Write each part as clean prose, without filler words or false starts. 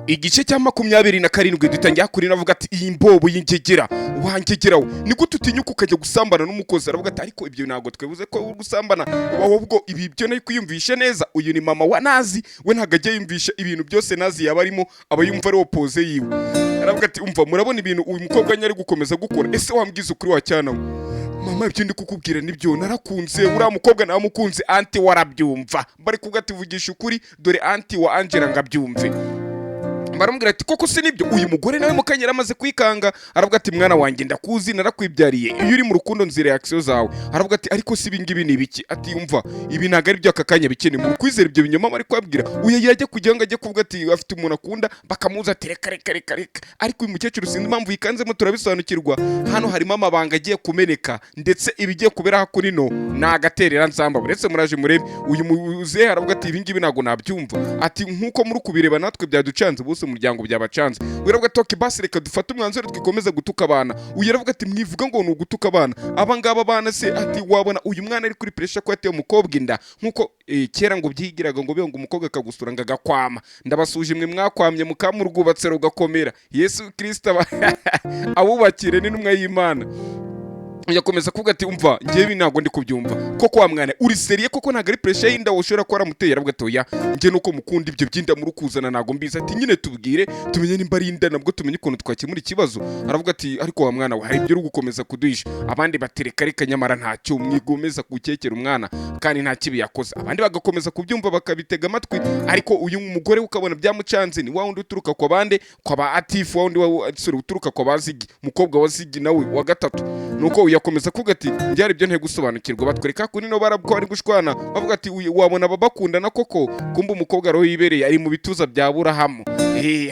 Igice cya 27 dutangira kuri navuga ati: "Iyi mbobo y'ingegera, wangegera we, ni gute utinyuka ukajya gusambana n'umukozi?" Aravuga ati: "Ariko ibyo ntabwo twebuze ko uri gusambana, ahubwo ibi byo nari kwiyumvisha neza." Uyu ni mama wa Nazi, we ntabwo ajya yumvisha ibintu byose Nazi yaba arimo, aba yumva ari opposé yiwe. Aravuga ati: "Umva, murabona ibintu uyu mukobwa nyari gukomeza gukora? Ese wambwiza ukuri wa cyana we?" "Mama, ibyo ndi kukubwira nibyo, narakunze uriya mukobwa, namukunze." Aunty warabyumva, bari kuvuga ati: "Vugisha ukuri dore aunty wa Angela ngo abyumve." Baramubwira ati: "Koko se nibyo?" Uyu mugore nawe mukanyera amaze kwikanga, aravuga ati: "Mwana wanjye, ndakuzi, narakwibyariye, iyo uri mu rukundo nzi reaction zawe." Aravuga ati: "Ariko si ibi ngibi ni ibiki?" Ati: "Umva, ibi ntabwo ari byo aka kanya bikeneye mu kwizera ibyo binyoma bari kubabwira." Uyu yajya kugira ngo ajye kuvuga ati afite umuntu akunda, bakamuza ati: "Reka, reka, reka, reka." Ariko uyu mukecuru sinzi impamvu yikanzemo, turabisobanukirwa. Hano harimo amabanga agiye kumeneka, ndetse ibigiye kubera hakuno ni agaterera nzamba. Uretse muraje murebe. Uyu muzehe aravuga ati: "Ibi ngibi ntabwo nabyumva." Ati: "Nk'uko muri kubireba, natwe byaducanze, bose umuryango byabacanze." We aravuga ati: "Okay, basi reka dufate umwanzuro, twikomeze gutuka abana." Uyu aravuga ati: "Mwivuga ngo ni ugutuka abana, aba ngaba abana se?" Ati: "Wabona uyu mwana ari kuri pressure ko yateye umukobwa inda, nk'uko kera ngo byigiraga ngo biyo ngo umukobwa akagusura ngo agakwama." Ndabasuje mwe mwakwamye mukamurwubatse rugakomera. Yesu Kirisita abubakire n'intumwa y'Imana. Yakomeza kuvuga ati: "Umva, ngewe ibi ntabwo ndi kubyumva koko. Wa mwana, uri sérieux koko? Ntabwo ari pressure y'inda ushobora kuba waramuteye?" Aravuga ati: "Oya, njye nuko mukunda, ibyo by'inda muri kuzana ntabwo mbizi." Ati: "Nyine tubwire tumenye nimba ari inda, nabwo tumenye ukuntu twakemura ikibazo." Aravuga ati: "Ariko wa mwana we, hari ibyo uri gukomeza kuduhisha." Abandi batereka: "Reka, nyamara ntacyo mwigomeza gukekera umwana kandi nta kibi yakoze." Abandi bagakomeza kubyumva, bakabitega amatwi, ariko uyu mugore we ukabona byamucanze. Ni wa wundi uturuka kwa bande? Kwa ba Atifu, wa wundi wa sorry, uturuka kwa ba Zigi, umukobwa wa Zigi nawe wa gatatu. Nuko uyu akomeza kuvuga ati: "Byari ibyo nteye gusobanukirwa." Batwereka kuri no barabwo bari gushwana, bavuga ati: "Uyu wabona bakundana koko." Kumba umukobwa roho yibereye ari mu bituza bya Burahamu,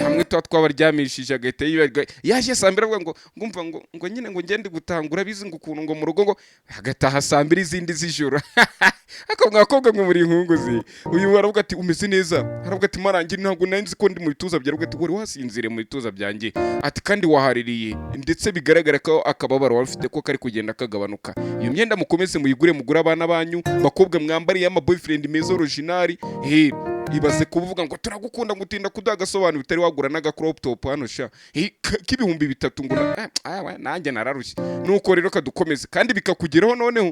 hamwe tuba twabaryamishije, agahita yiberwa. Yaje saa 2, avuga ngo ngumva ngo nyine ngo ngende gutanga, urabizi ngo ukuntu ngo mu rugo, ngo agataha saa 2 izindi z'ijoro. Ariko mwakobwa mwe muri inkunguzi. Uyu aravuga ati: "Umeze neza?" Aravuga ati: "Marangi, ntabwo nari nzi ko ndi mu bituza byawe." Aravuga ati: "Wari wasinziriye mu bituza byanjye." Ati: "Kandi wahaririye, ndetse bigaragara ko akababaro wari ufite ko kari kugenda kagabanuka." Iyo myenda mukomeze muyigure, mugure abana banyu bakobwa, mwambariye ama boyfriend meza original. Ibaze kuvuga ngo turagukunda, ngo utinda kuduha agasobanuro, utari wagura n'aga crop top hano sha k'ibihumbi 3 ngo nanjye nararushye. Nuko rero kadukomeze kandi bikakugeraho. Noneho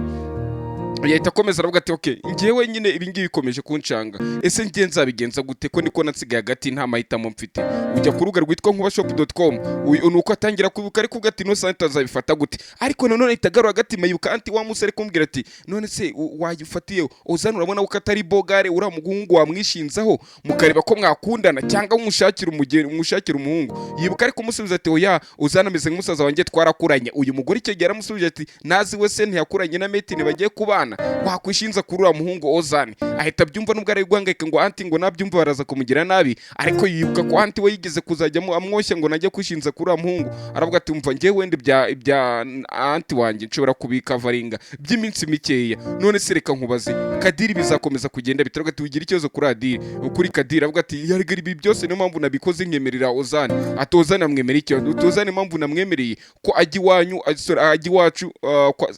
yahita akomeza aravuga ati: "Okay, njyewe nyine ibi ngibi bikomeje kunshanga, ese njye nzabigenza gute ko niko nasigaye hagati, nta mahitamo mfite?" Ujya ku rubuga rwitwa nkubashop.com. Uyu nuko atangira kwibuka, ariko uvuga ati: "No sante azabifata gute?" Ariko nanone ahita agarura agatima, yibuka aunty wa musore kumbwira ati: "None se wayifatiye uzana, urabona ko atari bogare uriya muhungu, wamwishinzaho mukareba ko mwakundana, cyangwa umushakira umugeni, umushakira umuhungu." Yibuka ariko umusubiza ati: "Oya, uzana ameze nk'umusaza wanjye, twarakuranye." Uyu mugore icyo gihe yaramusubije ati: "Nazi we se ntiyakuranye na Metini bagiye kubana? Wakwishinza kuri uriya muhungu Ozani." Ahita abyumva, nubwo ari guhangayika ngo aunty ngo nabyumva baraza kumugira nabi, ariko yibuka ko aunty we yigeze kuzajyamo amwoshya ngo najye kwishinza kuri uriya muhungu. Aravuga ati: "Umva, njyewe wenda ibya aunty wanjye nshobora kubikavaringa by'iminsi mikeya. None se reka nkubaze, Kadiri bizakomeza kugenda bitaravuga?" Ati: "Ugira ikibazo kuri Adiri, kuri Kadiri." Aravuga ati: "Yarega ibi byose niyo mpamvu nabikoze, nkemerera Ozani." Ati: "Ozani amwemerera iki?" Ati: "Ozani impamvu namwemereye ko ajya iwanyu, sorry, ajya iwacu,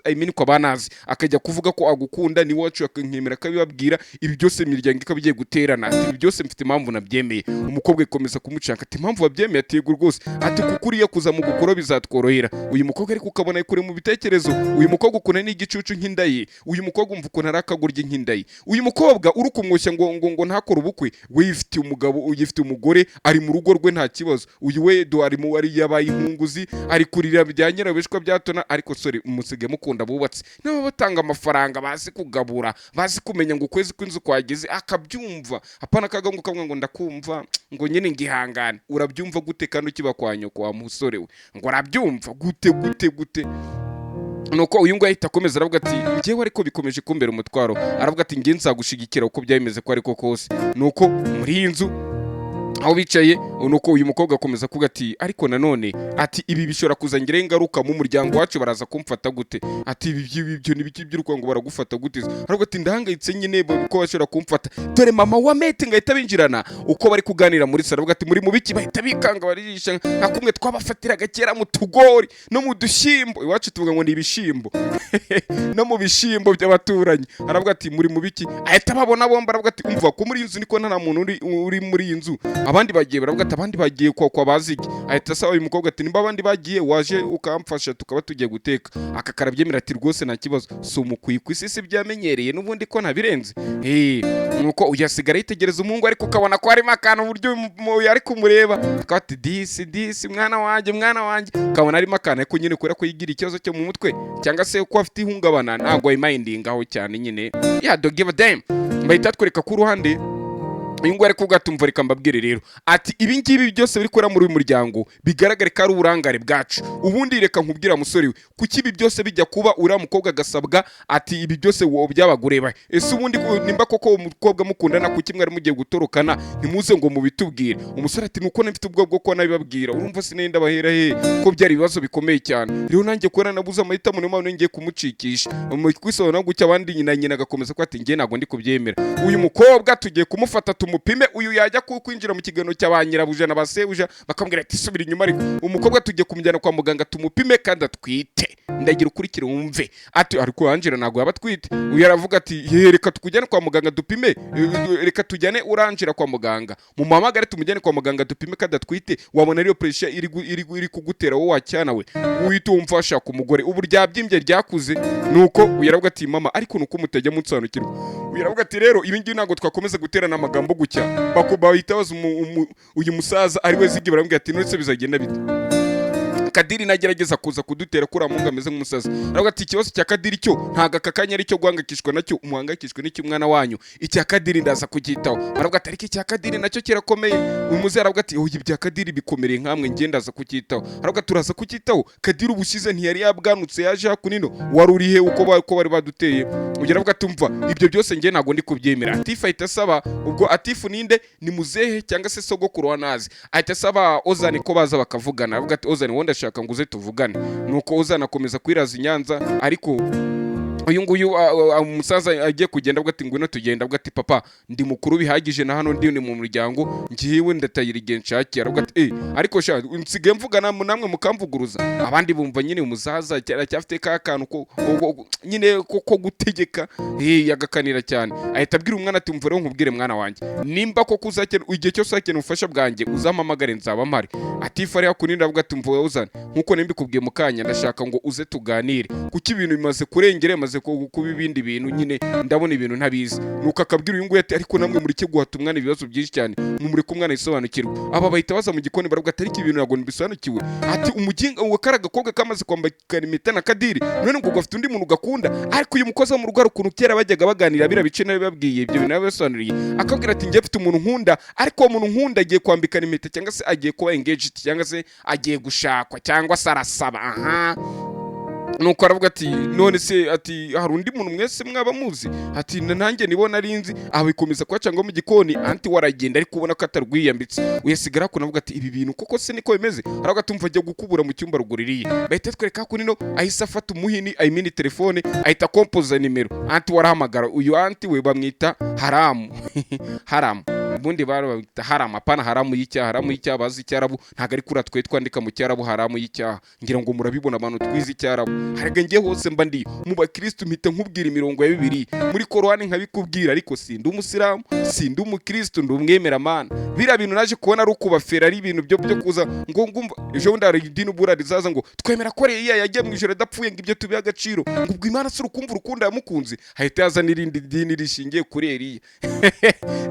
I mean kwa banazi, akajya kuvuga ko agukunda, ni iwacu, akankemera akabibabwira, ibi byose imiryango ikaba igiye guterana." Ati: "Ibi byose mfite impamvu nabyemeye." Umukobwa ikomeza kumucanga ati: "Impamvu wabyemeye?" Ati: "Yego rwose." Ati: "Kuko uriya kuza mu gukora bizatworohera." Uyu mukobwa ariko ukabona kure mu bitekerezo. Uyu mukobwa ukuntu ari n'igicucu nk'inda ye. Uyu mukobwa, umva ukuntu ari akagoryi nk'inda ye. Uyu mukobwa uri kumwoshya ngo ntakore ubukwe, we yifitiye umugabo, yifitiye umugore, ari mu rugo rwe, nta kibazo. Uyu we do ari mu ari yabaye inkunguzi, ari kurira bya nyirabishwa byatona. Ariko sorry, musigaye mukunda bubatse nabo batanga amafaranga, bazi kugabura, bazi kumenya ngo ukwezi kw'inzu kwageze, akabyumva, apana kaga ngo kavuga ngo ndakumva, ngo nyine ngihangane. Urabyumva gute kandi ukiba kwa nyoko, wa musore we? Ngo arabyumva gute, gute, gute? Nuko uyu nguyu ahita akomeza aravuga ati: "Njyewe ariko bikomeje kumbera umutwaro." Aravuga ati: "Njye nzagushigikira uko byaba bimeze ko ariko kose." Nuko muri iyi nzu aho bicaye, nuko uyu mukobwa akomeza kuvuga ati: "Ariko nanone," ati, "ibi bishobora kuzangiraho ingaruka mu muryango wacu, baraza kumfata gute?" Ati: "Ibi ibyo ni ibiki by'urukundo ngo baragufata gute?" Aravuga ati: "Ndahangayitse nyine ko bashobora kumfata." Dore mama wa Mete ngo ahita binjirana uko bari kuganira muri salo. Aravuga ati: "Muri mu biki?" Bahita bikanga, barijisha nka kumwe twabafatiraga kera mu tugori no mu dushyimbo. Iwacu tuvuga ngo ni ibishyimbo, no mu bishyimbo by'abaturanyi. Aravuga ati: "Muri mu biki?" Ahita babona bombi. Aravuga ati: "Umva ko muri iyi nzu niko nta muntu uri muri iyi nzu." Abandi bagiye, baravuga ati abandi bagiye kwa bazigi. Ahita asaba uyu mukobwa ati nimba abandi bagiye, waje ukamfasha tukaba tugiye guteka. Aka karabyemera ati rwose nta kibazo, si umukwikwi isi si byamenyereye n'ubundi ko ntabirenze. Nuko uyu asigara yitegereza umuhungu, ariko ukabona ko harimo akantu, uburyo uyu ari kumureba akaba ati disi disi, mwana wanjye, mwana wanjye, ukabona harimo akantu. Ariko nyine kubera ko yigira ikibazo cyo mu mutwe cyangwa se ko afite ihungabana, ntabwo ayimindingaho cyane nyine, yeah, don't give a damn. Bahita batwereka ku ruhande uyu nguyu ari kuvuga ati umva, reka mbabwire rero, ati ibi ngibi byose biri kubera muri uyu muryango bigaragare ko ari uburangare bwacu. Ubundi reka nkubwira, musore we, kuki ibi byose bijya kuba, uriya mukobwa agasabwa, ati ibi byose wowe byabaga ureba? Ese ubundi nimba koko uwo mukobwa mukundana, kuki mwari mugiye gutorokana ntimuze ngo mubitubwire? Umusore ati nuko nafite ubwoba bwo kuba nabibabwira, urumva sinenda bahera he ko byari ibibazo bikomeye cyane. Rero nanjye kubera nabuze amahitamo, niyo mpamvu ngiye kumucikisha mu kwisobanura gutya. Abandi nyina nyina agakomeza ko ati njye ntabwo ndi kubyemera, uyu mukobwa tugiye kumufata tumupime. Uyu yajya kwinjira mu kiganiro cya ba nyirabuja na ba sebuja, bakamubwira ati subira inyuma, ariko umukobwa tugiye kumujyana kwa muganga tumupime kandi atwite. Ndagira ukurikire wumve, ati ariko Angela ntabwo yaba atwite. Uyu aravuga ati ye, reka tukujyane kwa muganga dupime, reka tujyane urangira kwa muganga, mumuhamagare tumujyane kwa muganga dupime kandi atwite. Wabona ariyo pressure iri kugutera wowe wacyana we, uhita wumva washaka umugore ubu ryabyimbye ryakuze. Nuko uyu aravuga ati mama, ariko nuko mutajya munsobanukirwa. Uyu aravuga ati rero ibi ngibi ntabwo twakomeza guterana amagambo gutya. Bahita baza uyu musaza ari we Zigi, baramubwira ati none se bizagenda bite? Kadiri nagerageza kuza kudutera kuriya muhungu ameze nk'umusazi. Aravuga ati ikibazo cya Kadiri cyo ntabwo aka kanya ari cyo guhangayikishwa nacyo, umuhangayikishwe n'icy'umwana wanyu, icya Kadiri ndaza kucyitaho. Aravuga ati ariko icya Kadiri nacyo kirakomeye. Umuzehe aravuga ati oya, ibya Kadiri bikomereye nkamwe, njye ndaza kucyitaho. Aravuga ati turaza kucyitaho. Kadiri ubushize ntiyari yabwanutse yaje hakuno, wari uri he uko bari baduteye? Uyu aravuga ati umva, ibyo byose njye ntabwo ndi kubyemera. Atifu ahita asaba, ubwo Atifu ninde? Ni muzehe cyangwa se sogokuru wa Nazi. Ahita asaba Ozani ko baza bakavugana. Aravuga ati Ozani, wowe ndashaka ngo uze tuvugane. Nuko Ozani akomeza kwiraza i Nyanza, ariko uyu nguyu umusaza agiye kugenda avuga ati ngwino tugenda. Avuga ati papa, ndi mukuru bihagije, na hano ndi ni mu muryango, ngiwe ndatayira igihe nshakiye. Aravuga ati eh, ariko sha nsigaye mvugana namwe mukamvuguruza. Abandi bumva nyine umusaza aracyafite ka kantu ko nyine ko gutegeka, yagakanira cyane. Ahita abwira umwana ati umva rero nkubwire, mwana wanjye, nimba koko uzakena, igihe cyose uzakenera ubufasha bwanjye uzampamagare, nzaba mpari. Atifu ari hakuno aravuga ati umva uzane, nkuko nimbikubwiye mu kanya, ndashaka ngo uze tuganire kuko ibintu bimaze kurengera, bimaze kuba ibindi bintu nyine, ndabona ibintu ntabizi. Nuko akabwira uyu nguyu ati ariko namwe mureke guhata umwana ibibazo byinshi cyane, mumureke umwana yisobanukirwe. Aba bahita baza mu gikoni, baravuga ati ariko ibintu ntabwo mbisobanukiwe. Ati umuginga uwo kari agakobwa kamaze kwambikana impeta na Kadiri, none ngo gafite undi muntu gakunda. Ariko uyu mukozi wo mu rugo hari ukuntu kera bajyaga baganira biriya bice nabibabwiye, ibyo bintu nabibasobanuriye, akabwira ati njye mfite umuntu nkunda, ariko uwo muntu nkunda agiye kwambikana impeta cyangwa se agiye kuba engaged cyangwa se agiye gushakwa cyangwa se arasaba. Aha nuko aravuga ati none se, ati hari undi muntu mwese mwaba muzi? Ati nanjye nibo nari nzi. Aha bikomeza kuhacanga mu gikoni, anti waragenda ariko ubona ko atarwiyambitse. Uyasigara hakuno avuga ati ibi bintu koko se niko bimeze? Aravuga ati umva, ajya gukubura mu cyumba ruguru iriya. Bahita twereka hakuno ahise afata umuhini, ayimini telefone, ahita kompoza nimero. Anti warahamagara. Uyu anti we bamwita Haramu. Haramu ubundi bari babita haramu, apana haramu y'icyaha. Haramu y'icyaha bazi icyarabu, ntabwo ari kuriya twe twandika mu cyarabu haramu y'icyaha. Ngira ngo murabibona abantu twize icyarabu. Harega njye hose mba ndi mu bakristu, mpita nkubwira imirongo ya Bibiliya, muri Korowani nkabikubwira, ariko sindi umusilamu, sindi umukristu, ndi umwemeramana. Biriya bintu naje kubona ari ukubafera, ari ibintu byo kuza ngo ngumva ejo bundi hari idini ubura rizaza ngo twemera ko Eliya yagiye mu ijoro adapfuye, ngo ibyo tubihe agaciro, ngo ubwo Imana si urukumva urukundo yamukunze, hahita yaza n'irindi dini rishingiye kuri Eliya.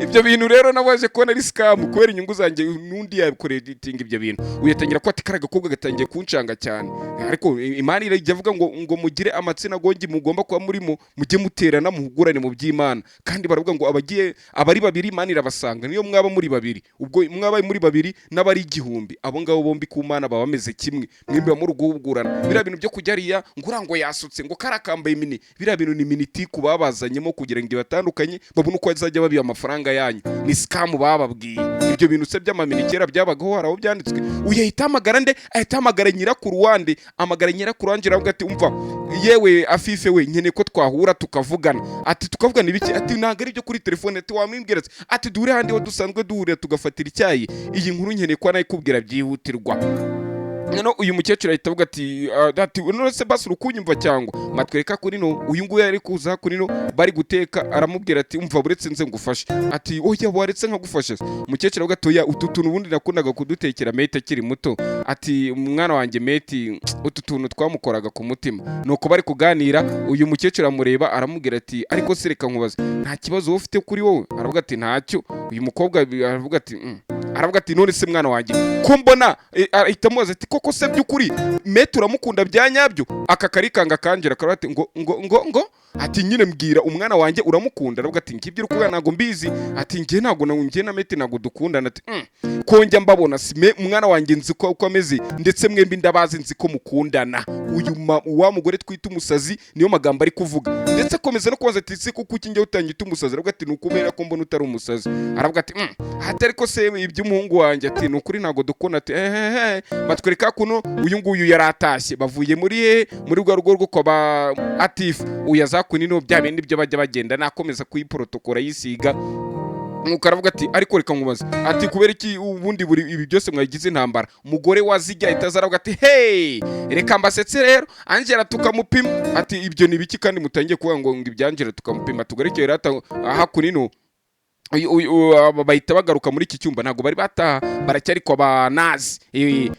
Ibyo bintu rero nabaje kubona ari scam kubera inyungu zanjye, n'undi yabikoreye editing ibyo bintu. Uyatangira ko ati kariya gakobwa gatangiye kunshanga cyane, ariko Imana irajya avuga ngo mugire amatsina gongi mugomba kuba murimo, mujye muterana muhugurane mu by'Imana. Kandi baravuga ngo abagiye abari babiri Imana irabasanga. Niyo mwaba muri babiri, ubwo mwaba muri babiri n'abari 1000, abo ngabo bombi ku Mana baba bameze kimwe, mwembi muri guhugurana. Biriya bintu byo kujya hariya ngo uriya ngo yasutse, ngo kariya kambaye mini, biriya bintu ni minitiku babazanyemo kugira ngo ibatandukanye, babone uko bazajya babiha amafaranga yanyu. Ni scam bababwiye. Ibyo bintu se by'amamini kera byabagaho, hari aho byanditswe? Uyu ahita ahamagara nde? Ahita ahamagara nyirakuru wande, amagara nyirakuru wanjye, aravuga ati umva yewe Afife we, nkeneye ko twahura tukavugana. Ati tukavugana ibiki? Ati ntabwo ari ibyo kuri telefone. Ati wamwimbwira ati duhure handi ho dusanzwe duhurira tugafatira icyayi, iyi nkuru nkeneye kuba nayikubwira byihutirwa. Noneho uyu mukecuru ahita avuga ati: "Ah, ati none se basi uri kunyumva cyangwa?" Matwereka kuri no uyu nguyu ari kuza kuri no bari guteka, aramubwira ati: "Umva, buretse nze ngufashe." Ati: "Oya, waretse nkagufasha." Umukecuru avuga ati: "Oya, utu tuntu ubundi nakundaga kudutekera Meti akiri muto." Ati: "Umwana wanjye Meti, utu tuntu twamukoraga ku mutima." Nuko bari kuganira, uyu mukecuru amureba, aramubwira ati: "Ariko se reka nkubaze, nta kibazo wowe ufite kuri wowe?" Aravuga ati: "Ntacyo." Uyu mukobwa aravuga ati: Aravuga ati: "None se mwana wanjye, ko mbona?" Ahita amubaza ati: "Koko se by'ukuri Meti uramukunda bya nyabyo?" Aka karikanga kanjira, karavuga ati: "Ngo ngo ngo ngo?" Ati: "Nyine mbwira, umwana wanjye uramukunda?" Aravuga ati: "Ngibyo uri kuvuga ntabwo mbizi." Ati: "Njye ntabwo na njye na Meti ntabwo dukundana." Ati: Konjya mbabona si me umwana wanjye, nzi ko uko ameze, ndetse mwembi ndabazi, nzi ko mukundana." Uyu wa mugore twita umusazi niyo magambo ari kuvuga, ndetse akomeza no kubaza ati: "Se kuko iki njye utanyita umusazi?" Aravuga ati: "Ni ukubera ko mbona utari umusazi." Aravuga ati: Ati ariko se iby'umuhungu wanjye?" Ati: "Ni ukuri ntabwo dukunda." Ati: "Ehehe." Batwereka kuno uyu nguyu yari atashye, bavuye muri he, muri rwa rugo rwo kwa ba Atifu. Uyu aza kunino bya bindi byo bajya bagenda, nakomeza kuyiporotokora yisiga. Nuko aravuga ati: "Ariko reka nkubaze." Ati: "Kubera iki ubundi buri ibi byose mwagize intambara?" Umugore wazijya ahita aza, aravuga ati: "Hey, reka mbasetse rero, Angela tukamupima." Ati: "Ibyo ni ibiki kandi mutangiye kuvuga ngo ibya Angela tukamupima?" Tugarukire rata hakunino, aba bahita bagaruka muri iki cyumba, ntabwo bari bataha, baracyari kwa ba nazi.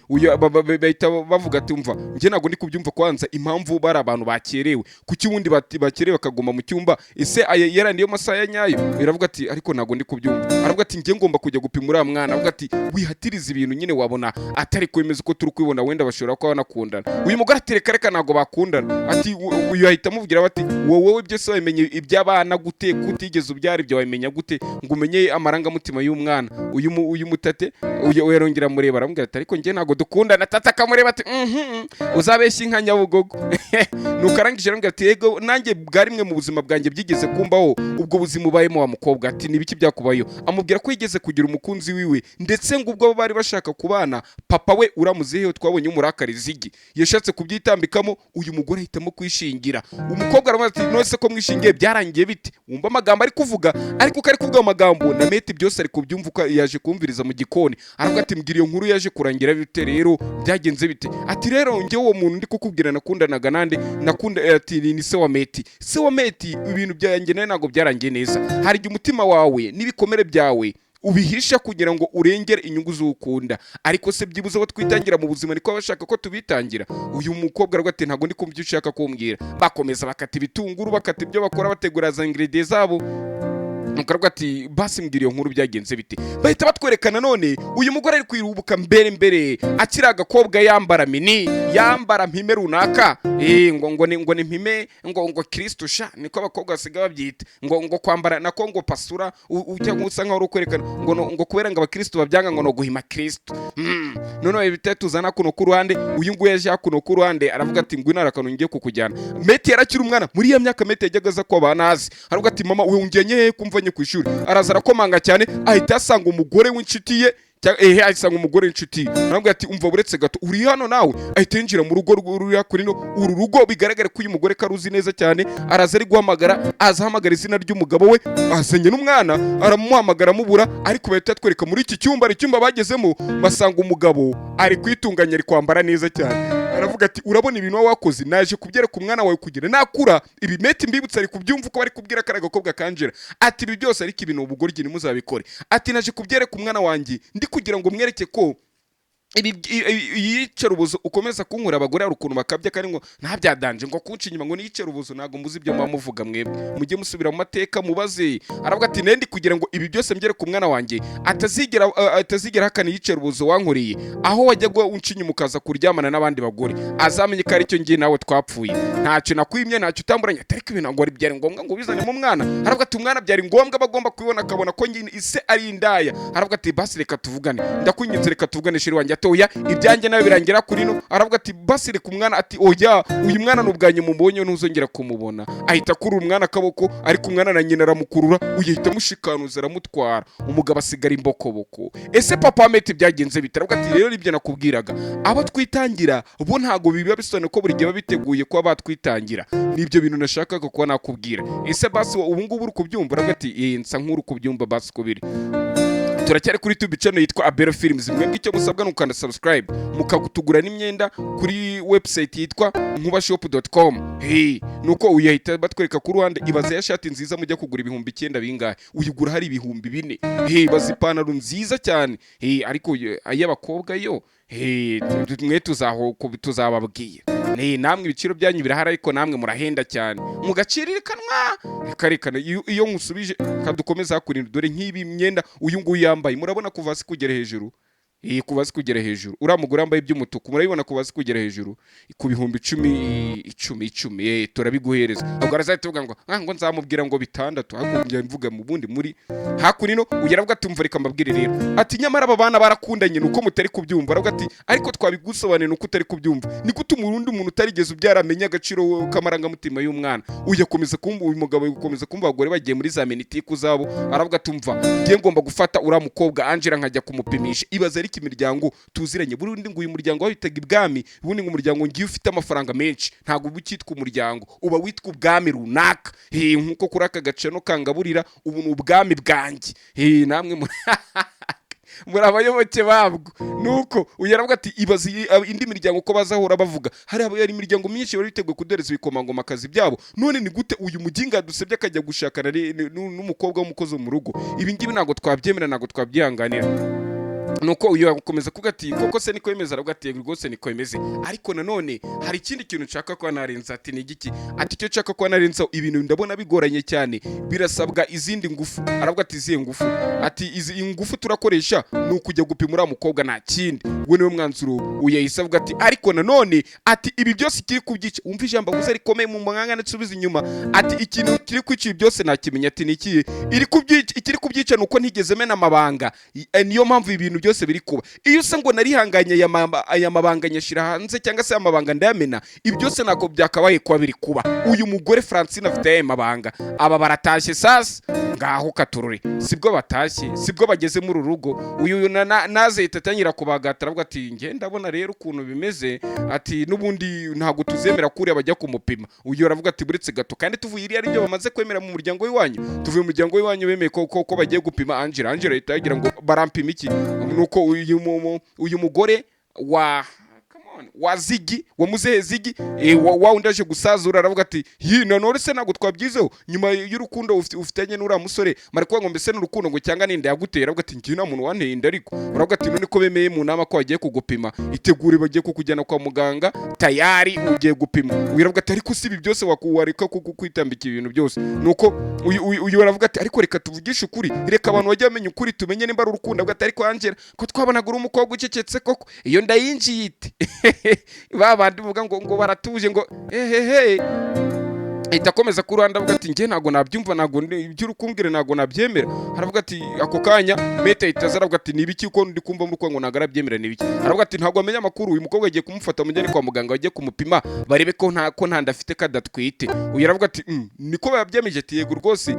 Uyu bahita bavuga ati: "Umva, njye ntabwo ndi kubyumva. Kwanza impamvu bari abantu bakerewe, kuki ubundi bakerewe bakaguma mu cyumba? Ese aya yari niyo masaha ya nyayo?" Biravuga ati: "Ariko ntabwo ndi kubyumva." Aravuga ati: "Njye ngomba kujya gupima uriya mwana." Aravuga ati: "Wihatiriza ibintu nyine, wabona atari kwemeza uko turi kubibona, wenda bashobora kuba banakundana." Uyu mugore ati: "Reka reka, ntabwo bakundana." Ati uyu ahita amubwira bati: "Wowe byose wabimenye iby'abana gute, kutigeze ubyara? Ibyo wabimenya gute ngo umenye amarangamutima y'umwana?" Uyu mutate uyu yarongera amureba, aramubwira ati: "Ariko njye ntabwo dukundana." Tata akamureba ati: "Uzabeshya inka Nyabugogo." Nuko arangije aramubwira ati: "Yego, nanjye bwa rimwe mu buzima bwanjye byigeze kumbaho ubwo buzima ubayemo wa mukobwa." Ati: "Ni ibiki byakubayeho?" Amubwira ko yigeze kugira umukunzi wiwe, ndetse ngo ubwo bari bashaka kubana, papa we uramuziheho twabonye umurakari zigi yashatse kubyitambikamo, uyu mugore ahitamo kwishingira. Umukobwa aramubaza ati: "None se ko mwishingiye byarangiye bite?" Wumva amagambo ari kuvuga, ariko uko ari kuvuga amagambo na Meti byose ari kubyumva, uko yaje kumviriza mu gikoni. Aravuga ati: "Mbwira iyo nkuru yaje kurangira bite rero, byagenze bite?" Ati: "Rero njye uwo muntu ndi kukubwira nakundanaga nande nakunda." Ati: "Ni se wa Meti, se wa Meti. Ibintu byanjye nawe ntabwo byarangiye neza. Hari igihe umutima wawe n'ibikomere byawe ubihisha kugira ngo urengere inyungu z'ukunda, ariko se byibuze abo twitangira mu buzima niko bashaka ko tubitangira?" Uyu mukobwa aravuga ati: "Ntabwo ndi kumva ibyo ushaka kumbwira." Bakomeza bakata ibitunguru, bakata ibyo bakora, bategura za ingredients zabo. Nuko aravuga ati: "Basi mbwira iyo nkuru byagenze bite?" Bahita batwereka none uyu mugore ari kwirubuka mbere mbere akiri agakobwa, yambara mini, yambara mpime runaka, ngo ni mpime, ngo Kristo sha, niko abakobwa basigaye babyita, ngo kwambara nako ngo pasura cyangwa usa nkaho uri kwerekana ngo ngo kubera ngo abakristo babyanga, ngo no guhima Kristo. Noneho bita tuzana kuno ku ruhande, uyu nguyu yaje hakuno ku ruhande, aravuga ati: "Ngwino, hari akantu ngiye kukujyana." Meti yarakiri umwana muri iyo myaka, Meti yajyaga aza kwa banazi. Aravuga ati: "Mama, we ungenye hehe kumvanye ku ishuri?" Araza arakomanga cyane, ahita asanga umugore w'inshuti ye, ehe, asanga umugore w'inshuti ye. Aramubwira ati: "Umva, buretse gato, uri hano nawe?" Ahita yinjira mu rugo ruri hakuno. Uru rugo bigaragara ko uyu mugore karuzi neza cyane. Araza ari guhamagara, aza ahamagara izina ry'umugabo we, azanye n'umwana, aramuhamagara amubura. Ariko bahita batwereka muri iki cyumba, hari icyumba bagezemo, basanga umugabo ari kwitunganya, ari kwambara neza cyane. Aravuga ati: "Urabona ibintu waba wakoze, naje kubyereka umwana wawe kugira nakura ibi." Meti mbibutsa ari kubyumva uko bari kubwira kariya gakobwa kanjera, ati: "Ibi byose ariko ibintu ubugoryi ntimuzabikore." Ati: "Naje kubyereka umwana wanjye, ndi kugira ngo mwereke ko ibi iyicarubozo ukomeza kunkura. Abagore hari ukuntu bakabya, kandi ngo nta byadanje, ngo kunca inyuma ngo niyicarubozo. Ntabwo muzi ibyo muba muvuga mwebwe, mujye musubira mu mateka mubaze." Aravuga ati: "Nendi kugira ngo ibi byose mbyereke umwana wanjye, atazigera ahakana iyicarubozo wankoreye, aho wajyaga unca inyuma ukaza kuryamana n'abandi bagore, azamenye ko aricyo ngiye nawe twapfuye. Ntacyo nakwimye, ntacyo utamburanye." Ariko ibintu ntabwo byari ngombwa ngo ubizanemo umwana. Aravuga ati: "Umwana byari ngombwa, bagomba kubibona, akabona ko nyine ise ari indaya." Aravuga ati: "Basi reka tuvugane, ndakwinginze, reka tuvugane, chéri wanjye." Ati: "Oya, ibyanjye nawe birangira kuri no." Aravuga ati: "Basi reka umwana." Ati: "Oya, uyu mwana ni ubwa nyuma umubonye, ntuzongera kumubona." Ahita akurura umwana akaboko, ariko umwana na nyina aramukurura, uyu ahita amushikanuza aramutwara, umugabo asigara imbokoboko. Ese papa wa Meti byagenze bite? Aravuga ati: "Rero ibyo nakubwiraga, abo twitangira bo ntabwo biba bisobanuye ko buri gihe baba biteguye kuba batwitangira. Nibyo bintu nashakaga kuba nakubwira. Ese basi ubu ngubu uri kubyumva?" Aravuga ati: "Eh, nsa nk'uri kubyumva basi." Kubiri Turacyari kuri YouTube channel yitwa Abero Films. Mwebwe icyo musabwa ni ukanda subscribe, mukagutugura n'imyenda kuri website yitwa nkubashop.com. Hey, nuko uyahita batwereka ku ruhande. Ibaze ya shati nziza mujya kugura 9000 bingahe, uyigura hari 4000. Hey, ibaze ipantaro nziza cyane. Hey, ariko ay'abakobwa yo, hey, mwe tuzaho tuzababwira. Ni namwe ibiciro byanyu birahari, ariko namwe murahenda cyane mugacirikanwa. Reka reka, iyo nkusubije kadukomeza hakurinda. Dore nk'ibi myenda uyu nguyu yambaye, murabona kuva hasi kugera hejuru. Iyi kuva hasi kugera hejuru, uriya mugore wambaye iby'umutuku, murabibona kuva hasi kugera hejuru ku 10,000, icumi icumi. Turabiguhereza. Ubwo arazahita tuvuga ngo ngo nzamubwira ngo 6,000, ahubwo njya mvuga mu bundi muri hakuno. Ugera avuga ati: "Umva, reka mbabwire rero." Ati: "Nyamara aba bana barakundanye, nuko mutari kubyumva." Aravuga ati: "Ariko twabigusobanuye, nuko utari kubyumva. Ni gute umurundi umuntu utarigeze ubyara amenya agaciro k'amarangamutima y'umwana?" Uyu akomeza kumva, uyu mugabo ukomeza kumva abagore bagiye muri za minitiku zabo. Aravuga ati: "Umva, ngiye ngomba gufata uriya mukobwa Angela nkajya kumupimisha." Ibaze ariko imiryango tuziranye burundi, ngo uyu muryango wabitaga ibwami. Ubundi ngo umuryango ngiye ufite amafaranga menshi ntabwo uba ukitwa umuryango, uba witwa ubwami runaka. Nkuko kuri aka gace no kangaburira, ubu ni ubwami bwanjye. Namwe muri abayoboke babwo. Nuko uyu aravuga ati: "Ibaze indi miryango uko bazahora bavuga." Hari hari imiryango myinshi bari biteguye kuduhereza ibikomangomakazi byabo. None ni gute uyu muginga yadusebye akajya gushakana n'umukobwa w'umukozi wo mu rugo? Ibi ngibi ntabwo twabyemera, ntabwo twabyihanganira. Nuko uyu akomeza kuvuga ati: "Koko se niko bimeze?" Aravuga ati: "Rwose niko bimeze, ariko nanone hari ikindi kintu nshaka kuba narenza." Ati: "Ni igiki?" Ati: "Icyo nshaka kuba narenza, ibintu ndabona bigoranye cyane, birasabwa izindi ngufu." Aravuga ati: "Izihe ngufu?" Ati: "Izi ngufu turakoresha ni ukujya gupima uriya mukobwa, nta kindi." We niwe mwanzuro. Uyu yahise avuga ati: "Ariko nanone," ati, "ibi byose kiri kubyica." Wumva ijambo avuze rikomeye mu mwanya nsubiza inyuma. Ati: "Ikintu kiri kwica ibi byose nakimenya." Ati: "Ni ikihe?" Iri kubyica, ikiri kubyica ni uko ntigeze mena amabanga. Niyo mpamvu ibintu byose biri kuba. Iyo se ngo narihanganye, aya mabanga nyashyira hanze, cyangwa se aya mabanga ndayamena, ibi byose ntabwo byakabaye kuba biri kuba. Uyu mugore Francine afite aya mabanga. Aba baratashye sasa, ngaho katurore. Sibwo batashye, sibwo bageze muri uru rugo, uyu naze ahita atangira kubagata. Aravuga ati: "Njye ndabona rero ukuntu bimeze." Ati: "N'ubundi ntabwo tuzemera kuriya bajya kumupima." Uyu aravuga ati: "Buretse gato, kandi tuvuye iriya aribyo bamaze kwemera mu muryango w'iwanyu. Tuvuye mu muryango w'iwanyu bemeye ko bagiye gupima Angela." Angela ahita yagira ngo barampima iki? Nuko uyu mugore wa, come on, wa Zigi, wa muzehe Zigi, wa wundi aje gusazura, aravuga ati: "Yi, nanone se ntabwo twabyizeho nyuma y'urukundo ufitanye n'uriya musore mari kuvuga ngo mbese n'urukundo ngo cyangwa n'inda yaguteye?" Aravuga ati: "Njye nta muntu wanteye inda." Ariko aravuga ati: "None ko bemeye mu nama ko bagiye kugupima, itegure, bagiye kukujyana kwa muganga, tayari ugiye gupima." Uyu aravuga ati: "Ariko si ibi byose wareka kwitambika ibintu byose?" Nuko uyu aravuga ati: "Ariko reka tuvugishe ukuri, reka abantu bajye bamenya ukuri, tumenye nimba ari urukundo." Avuga ati: "Ariko Angela, ko twabonaga uri umukobwa ucecetse, koko iyo ndayinjiye ite?" Ba bandi bavuga ngo baratuje, ngo hehehe. Ahita akomeza ku ruhande, avuga ati: "Njye ntabwo nabyumva, ntabwo ibyo uri kumbwira ntabwo nabyemera." Aravuga ati, ako kanya mete ahita aza, aravuga ati: "Ni ibiki ko ndi kumva muri ngo ntabwo arabyemera? Ni ibiki?" Aravuga ati: "Ntabwo amenya amakuru. Uyu mukobwa agiye kumufata, amujyane kwa muganga, bajye kumupima barebe ko nta nda afite, kadatwite." Uyu aravuga ati: "Niko babyemeje?" Ati: "Yego rwose."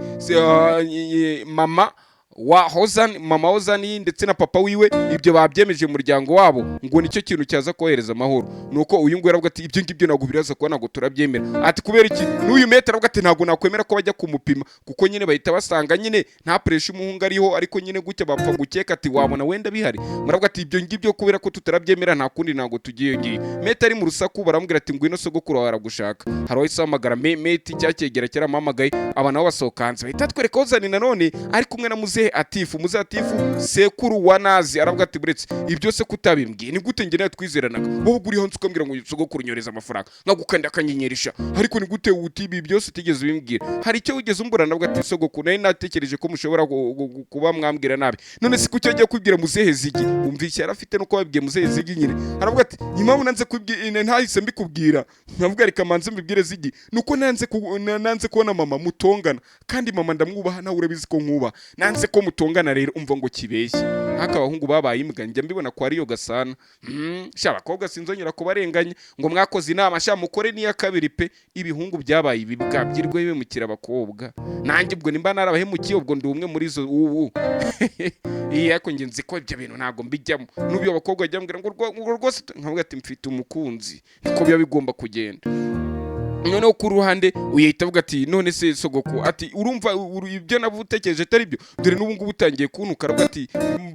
Mama wa Hozani, mama Hozani ndetse na papa wiwe, ibyo babyemeje mu muryango wabo, ngo nicyo kintu cyaza kohereza amahoro. Nuko uyu nguyu aravuga ati: "Ibyo ngibyo ntabwo biraza kuba, ntabwo turabyemera." Ati: "Kubera iki?" N'uyu mete aravuga ati: "Ntabwo nakwemera ko bajya kumupima, kuko nyine bahita basanga nyine nta pressure umuhungu ariho, ariko nyine gutya bapfa gukeka ati wabona wenda bihari." Muravuga ati: "Ibyo ngibyo kubera ko tutarabyemera, nta kundi, ntabwo tugiye ngiye." Mete ari mu rusaku, baramubwira ati: "Ngwino, sogokuru wawe aragushaka." Hari uwahise ahamagara meti, cya cyegera cyaramuhamagaye. Aba nabo basohoka hanze, bahita twereka Hozani nanone ari kumwe na muzehe Atifu. Muzehe Atifu, sekuru wa Nazi, aravuga ati: "Buretse, ibi byose kutabimbwiye, ni gute njye nawe twizeranaga? Wowe uri hanze ukambwira ngo sogokuru nyoreza amafaranga, nkagukanda akanyenyerisha, ariko ni gute uti ibi byose utigeze ubimbwira? Hari icyo wigeze umbura?" Navuga ati: "Sogokuru, nari natekereje ko mushobora kuba mwambwira nabi. None se kuki wagiye kubwira muzehe Zigi?" Wumva yari afite nuko babwiye muzehe Zigi nyine. Aravuga ati: "Impamvu nanze kubwira, ntahise mbikubwira, nkavuga reka manze mbibwire Zigi, nuko nanze kubona mama mutongana, kandi mama ndamwubaha, nawe urabizi ko nkubaha. Nanze ko mutongana." Rero umva ngo kibeshye nk'aka abahungu babaye imbwa, njya mbibona kwa Riyo Gasana. Sha abakobwa sinzongera kubarenganya ngo mwakoze inama, sha mukore n'iya kabiri pe. Ibihungu byabaye ibibwa byirwe bimukira abakobwa. Nanjye ubwo nimba narabahemukiye, ubwo ndi umwe muri zo ubu. Iya, ariko njye nzi ko ibyo bintu ntabwo mbijyamo. N'ubyo abakobwa bajya bambwira ngo rwose, nkavuga ati: "Mfite umukunzi." Niko biba bigomba kugenda. Noneho ku ruhande uyahita avuga ati: "None se sogoko," ati, "urumva ibyo nabutekereje atari byo? Dore n'ubu ngubu utangiye kuntuka." Aravuga ati: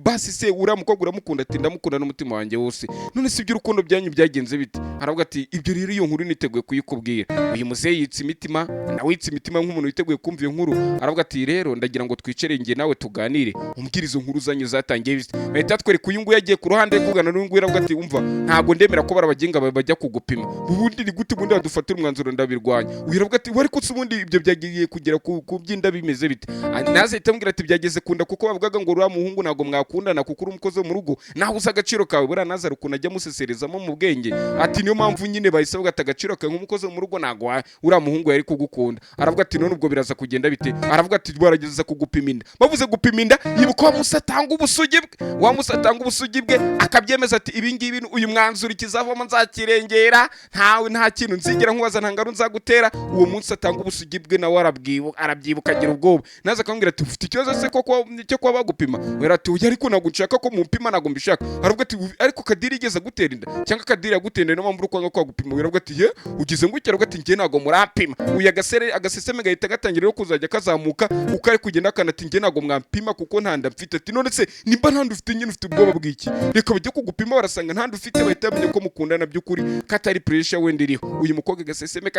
"Basi se uriya mukobwa uramukunda?" Ati: "Ndamukunda n'umutima wanjye wose." "None se iby'urukundo byanyu byagenze bite?" Aravuga ati: "Ibyo rero, iyo nkuru niteguye kuyikubwira." Uyu muzehe yitsa imitima, nawe yitsa imitima nk'umuntu witeguye kumva iyo nkuru. Aravuga ati: "Rero ndagira ngo twicare njye nawe tuganire, umbwire izo nkuru zanyu zatangiye bite." Bahita batwereka uyu nguyu yagiye ku ruhande kugana n'uyu nguyu. Aravuga ati: "Umva, ntabwo ndemera ko barabagenga bajya kugupima. Ubundi ni gute ubundi badufatira umwanzuro? Ndabirwanya." Uyu aravuga ati: "Wari kutse ubundi ibyo byagiye kugera ku by'inda bimeze bite?" Naze ahita amubwira ati: "Byageze kunda kuko bavugaga ngo uriya muhungu ntabwo mwakundana kuko uri umukozi wo mu rugo, nawe uzi agaciro kawe." Buriya naze hari ukuntu ajya amuseserezamo mu bwenge. Ati: "Niyo mpamvu nyine bahise bavuga ati agaciro kawe nk'umukozi wo mu rugo ntabwo uriya muhungu yari kugukunda." Aravuga ati: "None ubwo biraza kugenda bite?" Aravuga ati: "Barageza kugupima inda." Bavuze gupima inda, yibuka wa musa atanga ubusugi bwe, wa musa atanga ubusugi bwe, akabyemeza ati: "Ibi ngibi, uyu mwanzuro ikizavamo nzakirengera, ntawe, nta kintu nzigera nkubaza, nta ngaru nzagutera." Uwo munsi atanga ubusugi bwe nawe arabyibuka, arabyibuka, agira ubwoba. Naza akamubwira ati: "Ufite ikibazo se koko cyo kuba bagupima?" Wera ati: "Oya, ariko ntabwo nshaka ko mumpima, ntabwo mbishaka." Aravuga ati: "Ariko Kadiri igeze gutera inda, cyangwa Kadiri yagutera inda, niyo mpamvu uri kwanga kwagupima?" Wera ati: "Ye, ugize ngo iki?" Aravuga ati: "Njye ntabwo murampima." Uyu agasere agaseseme gahita gatangira rero kuzajya kazamuka uko ari kugenda akana. Ati: "Njye ntabwo mwampima kuko nta nda mfite." Ati: "None se nimba nta nda ufite nyine ufite ubwoba bw'iki? Reka bajye kugupima, barasanga nta nda ufite, bahita bamenya ko mukundana by'ukuri, katari pressure wenda iriho." Uyu mukobwa agaseseme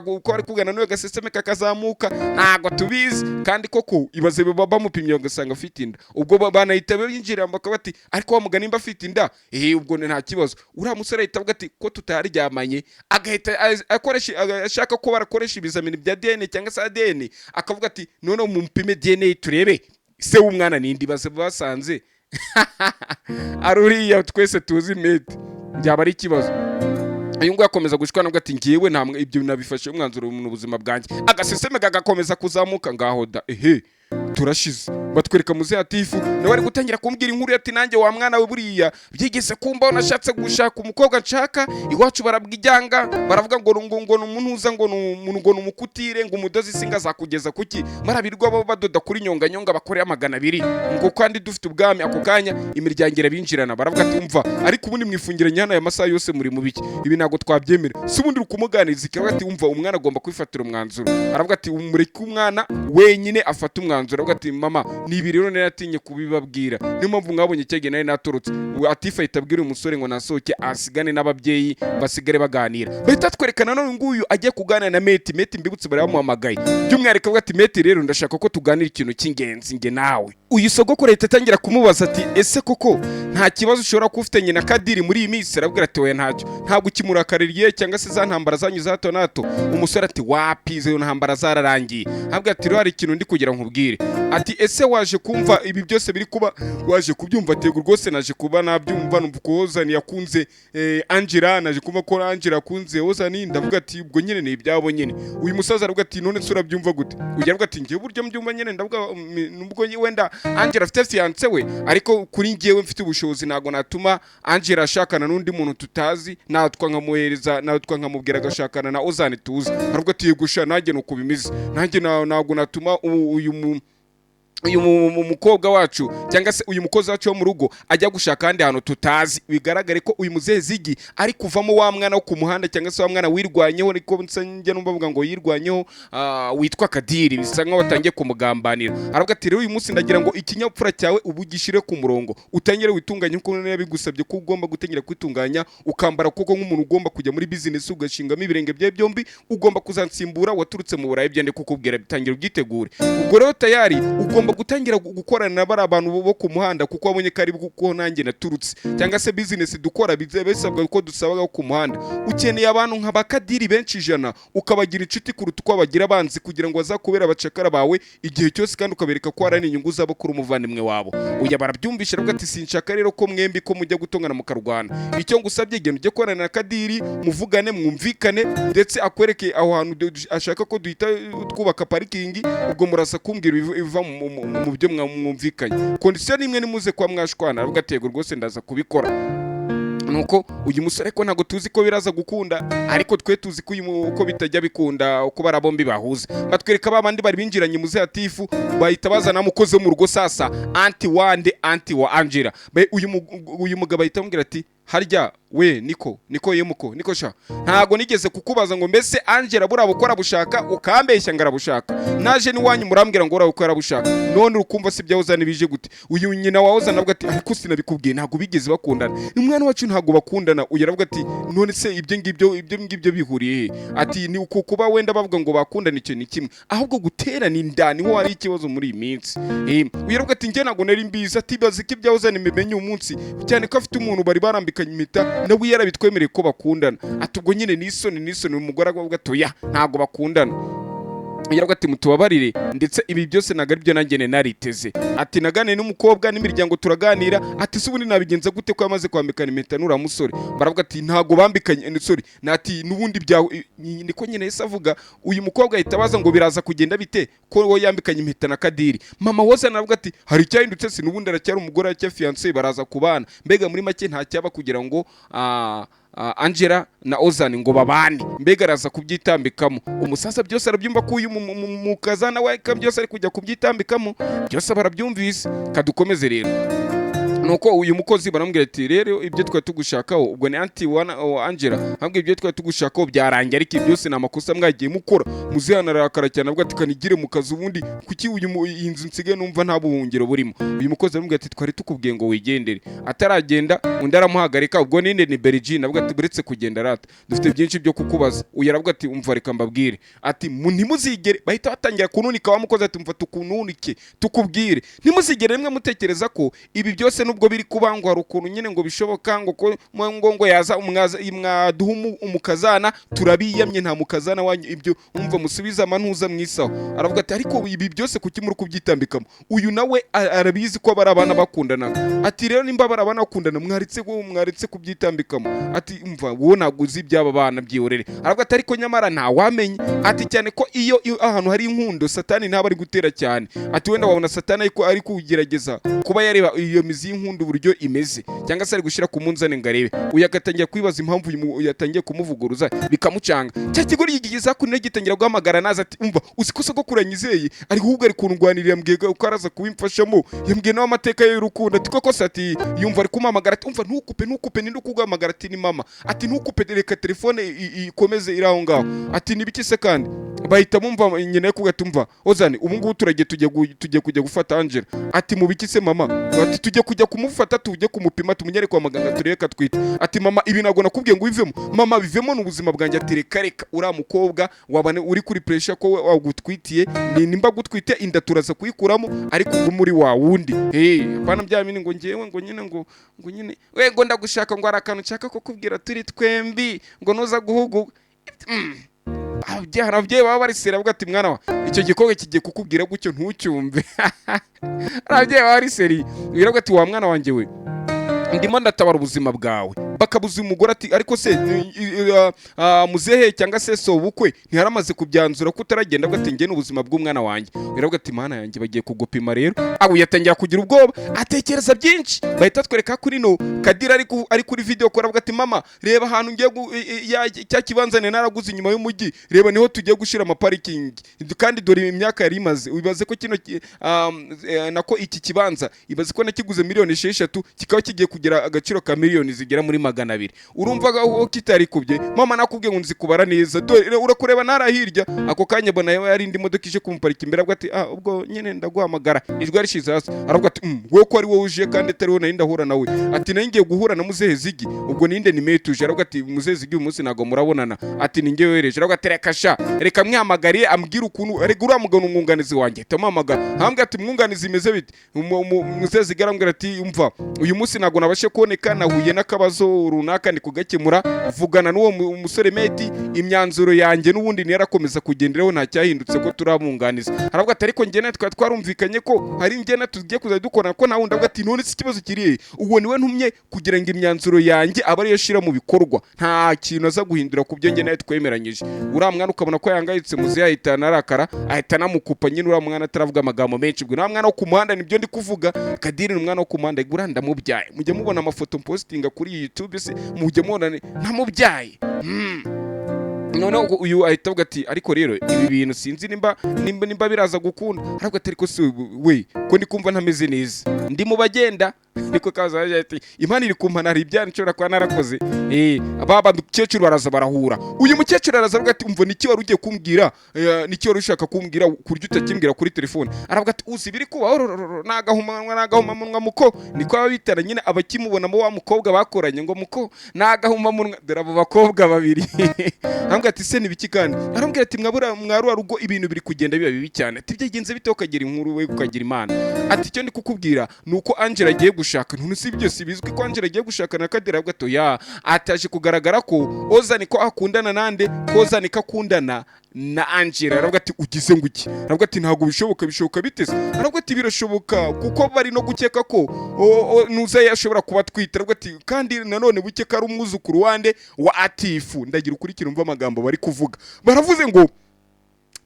uko ari kugana n'uyu agaseseme kakazamuka, ntabwo tubizi. Kandi koko ibaze baba bamupimye bagasanga afite inda, ubwo banahita binjira bakaba bati: "Ariko wa mugani nimba afite inda, ubwo nta kibazo." Uriya musore ahita avuga ati: "Ko tutaryamanye?" Agahita akoresha, ashaka ko barakoresha ibizamini bya DNA cyangwa se ADN. Akavuga ati: "Noneho mupime DNA turebe se w'umwana nindi." Baze basanze ari uriya twese tuzi mete, byaba ari ikibazo. Uyu nguyu akomeza gushwana avuga ati: "Ngewe nta ibyo nabifashe umwanzuro mu buzima bwanjye." Agaseseme kagakomeza kuzamuka. Ngaho da, ehe, turashize. Batwereka muzehe Atifu, nawe ari gutangira kumbwira inkuru. Ati: "Nanjye wa mwana we, buriya byigeze kumbaho, nashatse gushaka umukobwa nshaka, iwacu barabwijyanga, baravuga ngo ni umunuza, ngo ni umuntu, ngo ni umukutire, ngo umudozi singa azakugeza kuki, marabirwa bo badoda kuri nyonga nyonga bakorera 200, ngo kandi dufite ubwami." Ako kanya imiryango irabinjirana. Baravuga ati: "Umva, ariko ubundi mwifungiranye hano aya masaha yose muri mu biki? Ibi ntabwo twabyemera. Si ubundi uri kumuganiriza iki?" Aravuga ati: "Umva, umwana agomba kwifatira umwanzuro." Aravuga ati: "Mureke umwana wenyine afate umwanzuro." Aravuga ati: "Mama, ni ibi rero nari kubibabwira, niyo mpamvu mwabonye cyagihe nari naturutse." Atifa ahita abwira uyu musore ngo nasohoke asigane n'ababyeyi, basigare baganira. Bahita twerekana none nguyu agiye kuganira na Meti. Meti, mbibutse, bari bamuhamagaye by'umwihariko. Avuga ati: "Meti, rero ndashaka ko tuganira ikintu cy'ingenzi njye nawe." Uyu sogokuru ahita atangira kumubaza ati: "Ese koko nta kibazo ushobora kuba ufitanye na Kadiri muri iyi minsi?" Arabwira ati: "Oya, ntacyo, ntabwo ukimurakaririye cyangwa se za ntambara zanyu za hato na hato?" Umusore ati: "Wapi, izo ntambara zararangiye." Arabwira ati: "Rero hari ikintu ndi kugira nkubwire." Ati: "Ese waje kumva ibi byose biri kuba, waje kubyumva?" Ati: "Yego rwose, naje kuba nabyumva, numva ko Ozani yakunze Angela, naje kumva ko Angela yakunze Ozani." Ndavuga ati: "Ubwo nyine ni ibyabo nyine." Uyu musaza aravuga ati: "None se urabyumva gute?" Uyu aravuga ati: "Njyewe uburyo mbyumva nyine, ndavuga nubwo wenda Angela afite fiancé we, ariko kuri njyewe mfite ubushobozi ntabwo natuma Angela ashakana n'undi muntu tutazi, natwa nkamuhereza, natwa nkamubwira agashakana na Ozani tuzi." Aravuga ati: "Yego sha, nanjye nuko bimeze, nanjye ntabwo natuma uyu mukobwa wacu cyangwa se uyu mukozi wacu wo mu rugo ajya gushaka ahandi hantu tutazi." Bigaragare ko uyu muzehe Zigi ari kuvamo wa mwana wo ku muhanda cyangwa se wa mwana wirwanyeho, ariko nsa njya numva bavuga ngo yirwanyeho, witwa Kadiri, bisa nkaho batangiye kumugambanira. Aravuga ati: "Rero uyu munsi ndagira ngo ikinyabupfura cyawe ubu gishyire ku murongo, utangire witunganye nkuko nari yabigusabye ko ugomba gutangira kwitunganya, ukambara koko nk'umuntu ugomba kujya muri business, ugashingamo ibirenge byawe byombi. Ugomba kuzansimbura waturutse mu Burayi, byende kukubwira, bitangira ubyitegure. Ubwo rero tayari ugomba gutangira gukorana na bariya bantu bo ku muhanda, kuko wabonye ko ari kuko nanjye naturutse, cyangwa se business dukora bisabwa ko dusabaga ku muhanda. Ukeneye abantu nka bakadiri benshi 100, ukabagira inshuti kuruta uko bagira abanzi, kugira ngo bazakubere abacakara bawe igihe cyose, kandi ukabereka ko hari inyungu zabo kuri umuvandimwe wabo." Uya barabyumvisha. Aravuga ati: "Sinshaka rero ko mwembi ko mujya gutongana mukarwana. Icyo ngusabye, genda ujye korana na Kadiri, muvugane, mwumvikane, ndetse akwereke aho hantu ashaka ko duhita twubaka parikingi. Ubwo murasa kumbwira ibiva mu byo mwumvikanye. Condition nimwe, nimuze kuba mwashwana." Aravuga ati: "Yego rwose, ndaza kubikora." Nuko uyu musore ko ntabwo tuzi ko biraza gukunda, ariko twe tuzi ko uko bitajya bikunda uko bari bombi bahuza. Batwereka ba bandi bari binjiranye muze Atifu, bahita bazana umukozi wo mu rugo sasa, anti wande, anti wa Angela. Uyu mugabo ahita amubwira ati Harya we, niko niko yemuko niko sha, ntago nigeze kukubaza ngo mbese Angela buriya bukora arabushaka, ukambeshya ngo arabushaka. Naje n'iwanyu murambwira ngo uriya arabushaka, none urukumva si ibya Ozani bije gute? Uyu nyina wa Ozani avuga ati: "Ariko sinabikubwiye, ntabwo bigeze bakundana, umwana wacu ntabwo bakundana." Uyu aravuga ati: "None se ibyo ngibyo bihuriye he?" Ati: "Ni uku kuba wenda bavuga ngo bakundana, icyo ni kimwe, ahubwo guterana inda niho hari ikibazo muri iyi minsi." Uyu aravuga ati: "Njye ntabwo nari mbizi." Ati: "Bazi ko ibya Ozani mbimenye uyu munsi, cyane ko afite umuntu bari barambikanye impeta, nawe yarabitwemereye ko bakundana." Ati: "Ubwo nyine ni isoni, ni isoni." Umugore aravuga ati: "Oya, ntabwo bakundana." Yaravuga ati: "Mutubabarire, ndetse ibi byose ntabwo ari byo nanjye nari nariteze." Ati: "Naganiye n'umukobwa n'imiryango turaganira." Ati: "Se ubundi nabigenza gute ko yamaze kwambikana impeta n'uriya musore?" Baravuga ati: "Ntabwo bambikanye." Sorry, ati: "N'ubundi bya niko nyine." Yahise avuga, uyu mukobwa ahita abaza ngo biraza kugenda bite ko we yambikanye impeta na Kadiri? Mama wose aravuga ati: "Hari icyahindutse se? N'ubundi aracyari umugore, aracyari fiancé, baraza kubana." Mbega muri make nta cyaba kugira ngo Angela na Ozani ngo babane, mbega araza kubyitambikamo. Umusaza byose arabyumva ko uyu mukazana we ka byose ari kujya kubyitambikamo, byose barabyumvise. Kadukomeze rero. Nuko uyu mukozi baramubwira ati: "Rero ibyo twari tugushakaho," ubwo ni aunty wa Angela, ambwira, "ibyo twari tugushakaho byarangiye, ariko ibi byose ni amakosa mwagiye mukora." Muzihana arakara cyane, avuga ati: "Kanigire mu kazi ubundi, kuki uyu iyi nzu nsigaye numva nta buhungiro burimo?" Uyu mukozi aramubwira ati: "Twari tukubwiye ngo wigendere." Ataragenda undi aramuhagarika, ubwo ninde? Ni Berigine. Avuga ati: "Buretse kugenda rata, dufite byinshi byo kukubaza." Uyu aravuga ati: "Umva, reka mbabwire." Ati: "Ntimuzigere." Bahita batangira kununika wa mukozi, ati: "Umva tukununike tukubwire, ntimuzigere rimwe mutekereza ko ibi byose nubwo biri kuba ngo hari ukuntu nyine ngo bishoboka ngo ko ngo yaza mwaza mwaduha umukazana. Turabiyamye, nta mukazana wanyu ibyo. Umva, musubize amantuza mu isaho." Aravuga ati: "Ariko ibi byose kuki muri kubyitambikamo?" Uyu nawe arabizi ko bari abana bakundanaga. Ati: "Rero nimba bari abana bakundana, mwaretse kubyitambikamo." Ati: "Umva, wowe ntabwo uzi iby'aba bana, byihorere." Aravuga ati: "Ariko nyamara ntawamenye." Ati: "Cyane ko iyo ahantu hari inkundo satani ntaba ari gutera cyane." Ati: "Wenda wabona satani ariko ari kugerageza kuba yareba iyo mizi y'inkundo uburyo imeze, cyangwa se ari gushyira ku munzani ngo arebe." Uyu agatangira kwibaza impamvu uyu yatangiye kumuvuguruza, bikamucanga. Cya kigoryi gigeze hakuno gitangira guhamagara naza, ati: "Umva, uzi ko sogokuru yanyizeye, ariko ahubwo ari kundwanirira, yambwiye ko araza kubimfashamo, yambwiye nawe amateka ye y'urukundo." Ati: "Koko se?" Ati: "Yumva ari kumuhamagara." Ati: "Umva, ntukupe, ntukupe." "Ninde ukuguhamagara?" Ati: "Ni mama." Ati: "Ntukupe, reka telefone ikomeze iri aho ngaho." Ati: "Ni biki se kandi?" Bahita bumva nyina kuvuga ati: "Umva Ozani, ubu ngubu turagiye, tugiye kujya gufata Angela." Ati: "Mu biki se mama?" Ati: "Tujye kujya kumufata, tujye kumupima, tumunyere kwa muganga turebe ko atwite." Ati: "Mama, ibi ntabwo nakubwiye ngo ubivemo." "Mama, bivemo, ni ubuzima bwanjye." Ati: "Reka reka, uriya mukobwa wabane uri kuri pressure ko wagutwitiye, ni nimba gutwite inda turaza kuyikuramo, ariko ubwo muri wa wundi, hey, apana bya bindi ngo ngewe ngo nyine ngo nyine we ngo ndagushaka, ngo hari akantu nshaka kukubwira turi twembi, ngo nuza guhugu." Hari ababyeyi baba bari sérieux, bavuga ati: "Mwana wa, icyo gikorwa kigiye kukubwira gutyo ntucyumve." Hari ababyeyi baba bari sérieux, biravuga ati: "Wa mwana wanjye we, ndimo ndatabara ubuzima bwawe." Bakabuza umugore ati: "Ariko se muzehe cyangwa se so ubukwe ntiharamaze kubyanzura ko utaragenda?" Avuga ati: "Njye n'ubuzima bw'umwana wanjye." Biravuga ati: "Mana yanjye, bagiye kugupima rero." Abo yatangira kugira ubwoba, atekereza byinshi. Bahita twereka kuri no Kadira ari kuri video call, avuga ati: "Mama, reba ahantu ngiye cya kibanza nari naraguze inyuma y'umujyi, reba niho tugiye gushyira amaparikingi, kandi dore imyaka yari imaze. Ibaze ko kino nako iki kibanza, ibaze ko nakiguze miliyoni 6 kikaba kigiye kugira agaciro ka miliyoni zigera muri 200. Urumva aho kitarikubye? Mama, nakubwiye ngo nzi kubara neza, dore urakureba ntara hirya." Ako kanya mbona yari indi modoka ije kumuparika imbere, avuga ati: "Ah, ubwo nyine ndaguhamagara." Ijwi yarishize hasi, aravuga ati: "Wowe ko ari wowe uje kandi atari wowe nari ndahura nawe?" Ati: "Nari ngiye guhura na muzehe Zigi." Ubwo ninde? Ni metuje. Aravuga ati: "Muzehe Zigi uyu munsi ntabwo murabonana." Ati: "Ni njye yohereje." Aravuga ati: "Reka sha, reka mwihamagariye ambwire ukuntu, reka uriya mugabo ni umwunganizi wanjye." Tamuhamagara, ambwira ati: "Mwunganizi, imeze bite?" Muzehe Zigi arambwira ati: "Umva, uyu munsi ntabwo nabashe kuboneka, nahuye n'akabazo runaka ndi kugakemura. Vugana n'uwo musore Meti, imyanzuro yanjye n'ubundi ntiyarakomeza kugenderaho, nta cyahindutse ko turabunganiza." Aravuga ati: "Ariko njye nawe twari twarumvikanye ko hari njye na tugiye kuzajya dukorana, ko nta wundi." Avuga ati: "None se ikibazo kiri he? Uwo niwe ntumye kugira ngo imyanzuro yanjye abe ariyo shira mu bikorwa, nta kintu aza guhindura ku byo njye nawe twemeranyije." Uriya mwana ukabona ko yangayitse, muzehe ahita anarakara, ahita anamukupa nyine. Uriya mwana ataravuga amagambo menshi, ubwo nta mwana wo ku muhanda, nibyo ndi kuvuga. Kadiri ni umwana wo ku muhanda, uriya ndamubyaye. Mujya mubona amafoto mpostinga kuri YouTube se? Mujya mubona ntamubyaye? Noneho uyu ahita avuga ati: "Ariko rero ibi bintu sinzi nimba biraza gukunda." Aravuga ati: "Ariko se we, ko ndi kumva ntameze neza, ndi mu bagenda." Niko kaza ati: "Imana iri kumpana, hari ibyaha nshobora kuba narakoze." Baba mukecuru baraza barahura. Uyu mukecuru araza avuga ati: "Umva, niki wari ugiye kumbwira? Niki wari ushaka kumbwira ku buryo utakimbwira kuri telefone?" Aravuga ati: "Uzi ibiri kuba? Ororororo, ni agahomamunwa, ni agahomamunwa muko." Niko baba bitana nyine, abakimubonamo wa mukobwa bakoranye ngo: "Muko, ni agahomamunwa." Dore abo bakobwa babiri. Arambwira ati: "Se nibiki kandi?" Arambwira ati: "Mwabura mwaruwa rugo, ibintu biri kugenda biba bibi cyane." Ati: "Byagenze bite? Ukagira inkuru we, ukagira Imana." Ati: "Icyo ndi kukubwira ni uko Angela agiye gushaka." None si byose bizwi ko Angela agiye gushaka na Kadera gato ya ataje kugaragara ko Ozani ko akundana nande, ko Ozani ko akundana na Angela. Aravuga ati: "Ugize ngo iki?" Aravuga ati: "Ntabwo bishoboka." "Bishoboka biteze?" Aravuga ati: "Birashoboka, kuko bari no gukeka ko Nuza ashobora kuba atwite." Aravuga ati: "Kandi nanone buke ko ari umwuzukuru wande, wa Atifu." Ndagira ukurikira, umva amagambo bari kuvuga. Baravuze ngo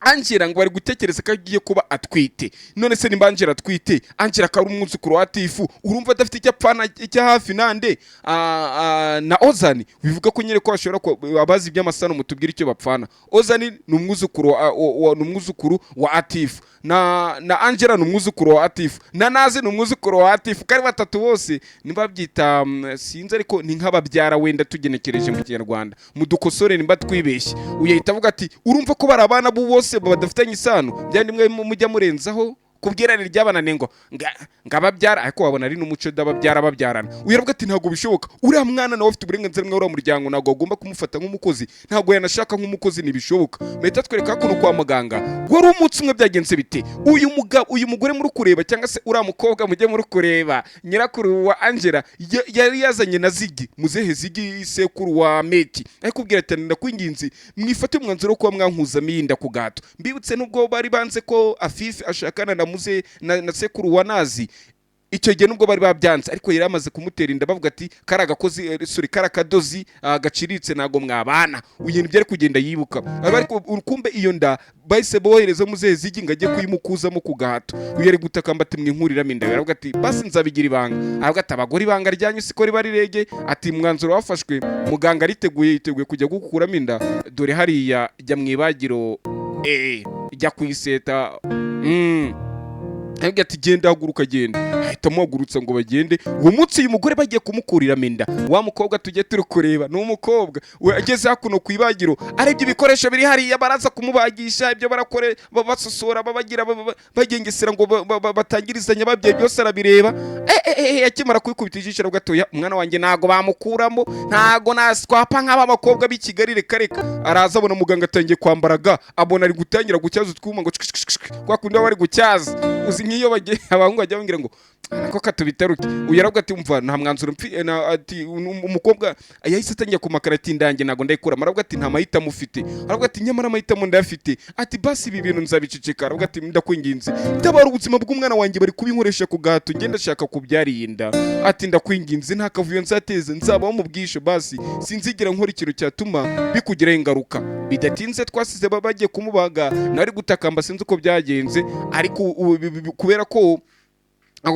Angela ngo bari gutekereza ko agiye kuba atwite. None se nimba Angela atwite, Angela akaba ari umwuzukuru wa Atifu, urumva adafite icyo apfana icya hafi nande? Na Ozani. Bivuga ko nyine ko bashobora abazi iby'amasano mutubwire icyo bapfana. Ozani ni umwuzukuru wa, ni umwuzukuru wa Atifu, na Angela ni umwuzukuru wa Atifu, na Nazi ni umwuzukuru wa Atifu. Kari batatu bose niba babyita sinzi, ariko ni nk'ababyara wenda tugenekereje mu Kinyarwanda. Mudukosore nimba twibeshye. Uyu ahita avuga ati: "Urumva ko bari abana bo bose badafitanye isano byandi mwe mujya murenzaho kubwirane ryabananiye ngo ngababyara, ariko wabona ari n'umuco d'ababyara babyarana." Uyu aravuga ati: "Ntabwo bishoboka, uriya mwana nawe afite uburenganzira mwe uriya muryango, ntabwo agomba kumufata nk'umukozi, ntabwo yanashaka nk'umukozi, ntibishoboka." Bahita twereka kuno kwa muganga wari umunsi umwe. Byagenze bite? Uyu mugabo, uyu mugore muri kureba, cyangwa se uriya mukobwa mujye muri kureba, nyirakuru wa Angela, yari yazanye na Zigi, muzehe Zigi, sekuru wa Meti, ariko kubwira ati: "Ndakwinginze, mwifate umwanzuro wo kuba mwankuzamo iyi nda ku gahato." Mbibutse, nubwo bari banze ko Afife ashakana na muze na sekuru wa Nazi icyo gihe, nubwo bari babyanze, ariko yari amaze kumutera inda. Bavuga ati: "Kari agakozi, sorry, kari akadozi gaciriritse, ntabwo mwabana." Uyu nibyo ari kugenda yibuka. Aba ariko kumbe iyo nda bahise bohereza muzehe Zigi ngo ajye kuyimukuzamo ku gahato. Uyu ari gutakamba ati: "Mwinkuriramo inda." Aravuga ati: "Basi nzabigira ibanga." Aravuga ati: "Abagore ibanga ryanyu siko riba rirege." Ati: "Umwanzuro wafashwe, muganga ariteguye, yiteguye kujya gukuramo inda. Dore hariya, jya mu ibagiro, jya kuyiseta." Aravuga ati: "Genda, haguruka, genda." Ahita amuhagurutsa ngo bagende. Uwo munsi uyu mugore bagiye kumukuriramo inda. Wa mukobwa tujye turi kureba ni umukobwa we, ageze hakuno ku ibagiro, arebye ibikoresho biri hariya, baraza kumubagisha, ibyo barakore basosora, babagira bagengesera ngo batangirizanya babyeyi, byose arabireba. Akimara kubikubita ijisho aravuga ati: "Oya, umwana wanjye ntago bamukuramo, ntago naswapa nk'aba bakobwa b'i Kigali, reka reka." Araza abona muganga atangiye kwambara ga, abona ari gutangira gutyaza utwuma ngo cik, cik, cik, kwa kundi baba bari gutyaza. Uzi nk'iyo bagiye abahungu bajya bambwira ngo nako katubitaruke. Uyu aravuga ati: "Umva, nta mwanzuro mfi." Ati umukobwa yahise atangira kumakara ati: "Ndange ntago ndayikuramo." Aravuga ati: "Nta mahitamo ufite." Aravuga ati: "Nyamara amahitamo ndayafite." Ati: "Basi ibi bintu nzabiceceka." Aravuga ati: "Ndakwinginze, tabara ubuzima bw'umwana wanjye, bari kubinkoresha ku gahato, ngenda ndashaka kubyara iyi nda." Ati: "Ndakwinginze, nta kavuyo nzateza, nzabaho mu bwisho, basi sinzigera nkora ikintu cyatuma bikugiraho ingaruka." Bidatinze twasize bagiye kumubaga, nawe ari gutakamba, sinzi uko byagenze, ariko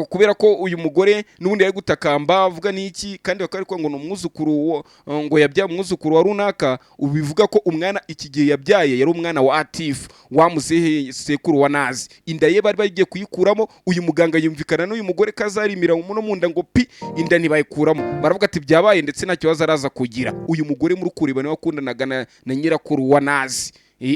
kubera ko uyu mugore n'ubundi yari gutakamba avuga n'iki, kandi bakaba bari kuvuga ngo ni umwuzukuru ngo yabyaye umwuzukuru wa runaka, ubu bivuga ko umwana iki gihe yabyaye yari umwana wa Atifu, wa muzehe sekuru wa Nazi. Inda ye bari bagiye kuyikuramo. Uyu muganga yumvikana n'uyu mugore kazarimira no mu nda ngo pi, inda ntibayikuramo. Baravuga ati: "Byabaye, ndetse nta kibazo araza kugira." Uyu mugore muri kureba niwe wakundanaga na nyirakuru wa Nazi.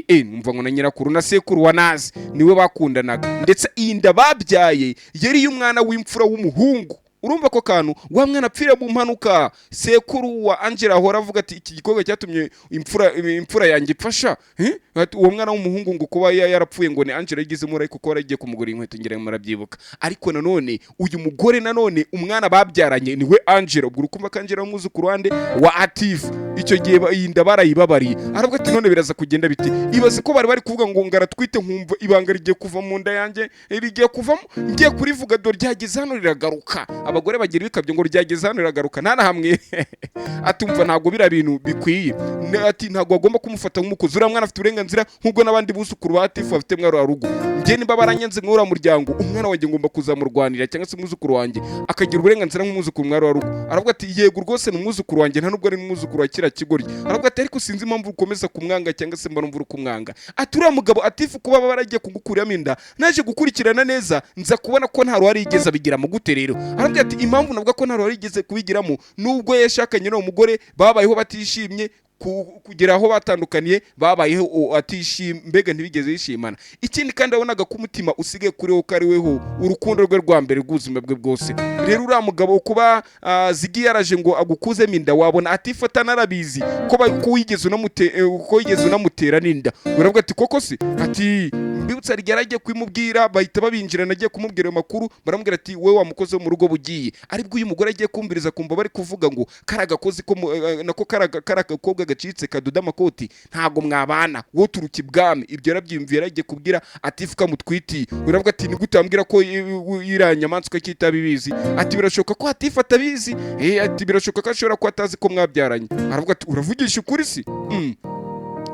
Numva ngo na nyirakuru na sekuru wa Nazi niwe bakundanaga, ndetse iyi nda babyaye yari iy'umwana w'imfura w'umuhungu. Urumva ko kantu wa mwana apfira mu mpanuka, sekuru wa Angela ahora avuga ati: "Iki gikorwa cyatumye imfura yanjye ipfasha." Eh? Ati, uwo mwana w'umuhungu ngo kuba yarapfuye ngo ni Angela yigizemo uruhare, kuko yaragiye kumugura inkweto, ngira ngo murabyibuka. Ariko nanone uyu mugore, nanone umwana babyaranye niwe Angela. Ubwo urukumva ko Angela w'umwuzukuru wande? Wa Atifu. Icyo gihe iyi nda barayibabariye. Aravuga ati: "None biraza kugenda bite?" Ibaze ko bari kuvuga ngo ngaratwite, nkumva ibanga rigiye kuva mu nda yanjye, rigiye kuvamo, ngiye kurivuga, dore ryageze hano riragaruka. Abagore bagira ibikabyo ngo ryageze hano riragaruka, nta na hamwe. Atumva ntabwo biriya bintu bikwiye. Ati: "Ntabwo bagomba kumufata nk'umukozi, uriya mwana afite uburenganzira nk'ubwo n'abandi buzukuru ba Atifu bafite mwariya rugo. Njye nimba baranyanze muri uriya muryango, umwana wanjye ngomba kuzamurwanira, cyangwa se umwuzukuru wanjye akagira uburenganzira nk'umwuzukuru mwariya rugo." Aravuga ati: "Yego rwose ni umwuzukuru wanjye, nta nubwo ari n'umwuzukuru wa kiriya kigoryi." Aravuga ati: "Ariko sinzi impamvu ukomeza kumwanga, cyangwa se mbona mvura kumwanga." Ati: "Uriya mugabo Atifu kuba baragiye kugukuriramo inda, naje gukurikirana neza, nza kubona ko nta ruhare yigeze abigiramo." Gute rero? Aravuga ati: Arabwira ati: "Impamvu navuga ko nta ruhare yigeze kubigiramo, nubwo yashakanye n'uwo mugore babayeho batishimye kugera aho batandukaniye, babayeho atishimye, mbega ntibigeze yishimana. Ikindi kandi, wabonaga ko umutima usigaye kuri we, ko ari weho urukundo rwe rwa mbere rw'ubuzima bwe bwose. Rero uriya mugabo kuba Zigi yaraje ngo agukuzemo inda, wabona atifata narabizi ko wigeze unamutera n'inda." Uravuga ati: "Koko se?" Ati: "Mbibutsa yari yaragiye kubimubwira, bahita babinjirana. Agiye kumubwira ayo makuru, baramubwira ati: 'Wowe wa mukozi wo mu rugo bugiye.' Aribwo uyu mugore agiye kumviriza, kumva bari kuvuga ngo kari agakozi ko nako kari agakobwa gacitse kadoda amakoti, ntabwo mwabana, wowe turuka ibwami." Ibyo yarabyiyumviye, yaragiye kubwira Atifu kamutwitiye. Uravuga ati: "Ni gute wambwira ko iriya nyamaswa kitabibizi?" Ati: "Birashoboka ko Atifu atabizi." Ati: "Birashoboka ko ashobora kuba atazi ko mwabyaranye." Aravuga ati: "Uravugisha ukuri si?"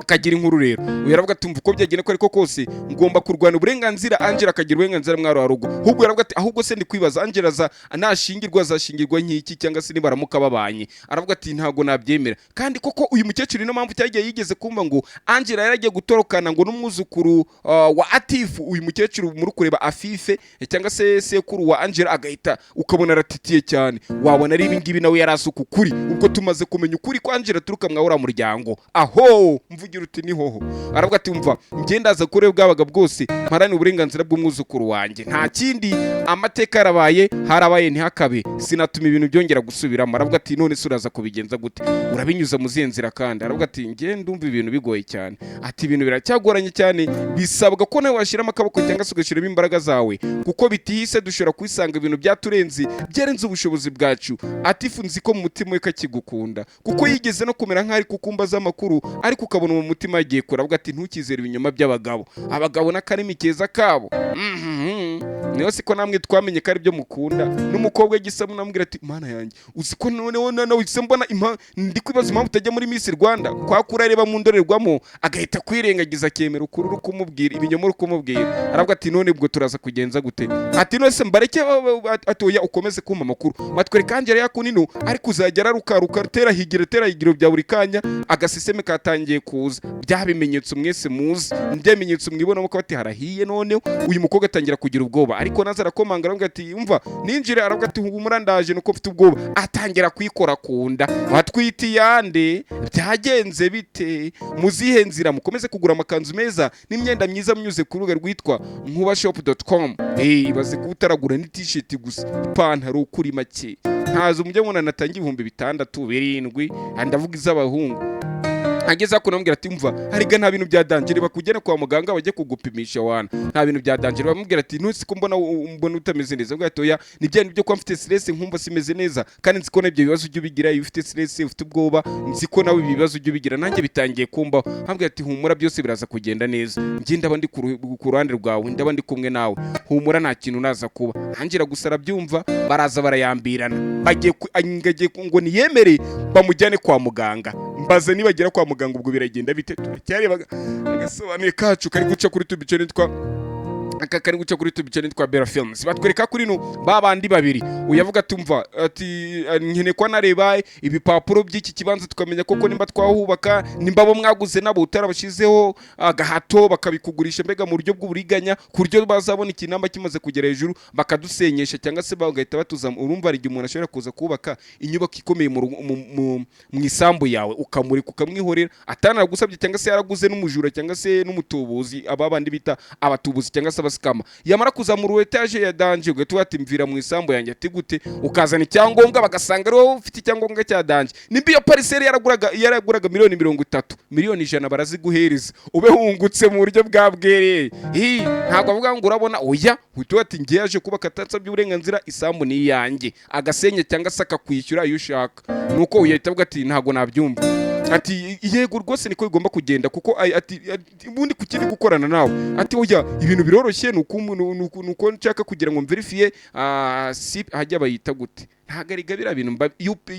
Akagira inkuru rero. Uyu aravuga ati: "Umva, uko byagenda ko ariko kose, ngomba kurwana uburenganzira, Angela akagira uburenganzira mwaro wa rugo." Ahubwo aravuga ati: "Ahubwo se ndi kwibaza, Angela aza nashingirwa azashingirwa nk'iki, cyangwa se nibaramuka babanye?" Aravuga ati: "Ntabwo nabyemera." Kandi koko uyu mukecuru, niyo mpamvu cyagiye yigeze kumva ngo Angela yaragiye gutorokana ngo n'umwuzukuru wa Atifu. Uyu mukecuru muri kureba Afife, cyangwa se sekuru wa Angela, agahita ukabona aratitiye cyane, wabona ari ibingibi nawe yari azi uku kuri. Ubwo tumaze kumenya ukuri ko Angela aturuka mwa uriya muryango. Aho mvugira uti ni hoho. Aravuga ati: "Umva, njye ndaza kure bwabaga bwose mparanire uburenganzira bw'umwuzukuru wanjye, nta kindi. Amateka yarabaye, harabaye ntihakabe, sinatuma ibintu byongera gusubiramo." Aravuga ati: "None se uraza kubigenza gute? Urabinyuza mu zihe nzira?" Kandi aravuga ati: "Njye ndumva ibintu bigoye cyane." Ati: "Ibintu biracyagoranye cyane, bisabwa ko nawe washyiramo akaboko cyangwa se ugashyiramo imbaraga zawe, kuko bitihise dushobora kwisanga ibintu byaturenze, byarenze ubushobozi bwacu. Atifu nzi ko mu mutima we kakigukunda, kuko yigeze no kumera nk'aho ari kukumbaza amakuru, ariko ukabona mu mutima yagiye kure." Avuga ati: "Ntukizere ibinyoma by'abagabo, abagabo n'akarimi keza kabo." Niyo siko namwe twamenye ko ari byo mukunda. N'umukobwa gisamo namubwira ati: "Mana yanjye, uzi ko noneho noneho uhise mbona ndi kwibaza impamvu utajya muri Miss Rwanda?" Kwa kuri areba mu ndorerwamo, agahita kwirengagiza, akemera ukuri uri kumubwira, ibinyoma uri kumubwira. Aravuga ati: "None ubwo turaza kugenza gute?" Ati: "None se mbareke?" Ati: "Oya, ukomeze kumpa amakuru." Matwereka Angela yakunino ariko uzajya ararukaruka, tera higiro, tera higiro bya buri kanya. Agasiseme katangiye kuza, bya bimenyetso mwese muzi, bya bimenyetso mwibonamo ko bati harahiye. Noneho uyu mukobwa atangira kugira ubwoba, ariko naza arakomanga, aravuga ati: "Umva, ninjire." Aravuga ati: "Humura, ndaje, nuko mfite ubwoba." Atangira kwikora ku nda. Watwite iyande? Byagenze bite? Muzihe nzira? Mukomeze kugura amakanzu meza n'imyenda myiza munyuze ku rubuga rwitwa nkubashop.com. Ibaze kuba utaragura ni t-shirt gusa, ipantaro kuri make ntazo mujya mubona natanga 6000, 7000, ndavuga iz'abahungu. Ageze hakuno amubwira ati: "Umva, hariga nta bintu bya danger, bakujyane kwa muganga bajye kugupimisha wana, nta bintu bya danger." Bamubwira ati: "Ntusi ko mbona utameze neza?" Avuga ati: "Oya, ni bya bintu byo kuba mfite stress, nkumva simeze neza, kandi nzi ko n'ibyo bibazo ujya ubigira iyo ufite stress, ufite ubwoba. Nzi ko nawe ibi bibazo ujya ubigira, nanjye bitangiye kumbaho." Ambwira ati: "Humura, byose biraza kugenda neza, njye ndaba ndi ku ruhande rwawe, ndaba ndi kumwe nawe, humura, nta kintu naza kuba." Angela gusa arabyumva, baraza barayambirana, bagiye ngagiye ngo niyemere bamujyane kwa muganga. Mbaze nibagera kwa muganga ubwo biragenda bite? Turacyareba agasobanuye kacu kari guca kuri tubice nitwa aka kari guca kuri tubice nitwa Bella Films. Batwereka kuri no ba bandi babiri. Uyavuga ati: "Umva," ati, "nkeneye kuba nareba ibipapuro by'iki kibanza, tukamenya koko nimba twahubaka, nimba abo mwaguze nabo utarabashyizeho agahato bakabikugurisha, mbega mu buryo bw'uburiganya, ku buryo bazabona ikinamba kimaze kugera hejuru bakadusenyesha, cyangwa se bagahita batuza." Urumva hari igihe umuntu ashobora kuza kubaka inyubako ikomeye mu isambu yawe, ukamureka ukamwihorera atanaragusabye, cyangwa se yaraguze n'umujura cyangwa se n'umutubuzi, aba bandi bita abatubuzi cyangwa se abasikama. Yamara kuzamura etaje ya danger, ugahita ati: "Mvira mu isambu yanjye." Ati: "Gute?" Ukazana icyangombwa, bagasanga ari wowe ufite icyangombwa cya danger. Nimba iyo parcelle yaraguraga miliyoni 30, miliyoni 100 baraziguhereza, ube wungutse mu buryo bwa bwereye. Hi, ntabwo avuga ngo urabona, oya, uhita ati: "Ngiye yaje kubaka atansabye uburenganzira, isambu ni iyanjye." Agasenya cyangwa se akakwishyura iyo ushaka. Nuko uyahita avuga ati: "Ntabwo nabyumva." Ati: "Yego rwose, niko bigomba kugenda." Kuko ati ubundi ku kindi gukorana nawe. Ati: "Oya, ibintu biroroshye, ni uko nshaka kugira ngo mverifiye si hajya bayita gute, ntabwo ari biriya bintu mba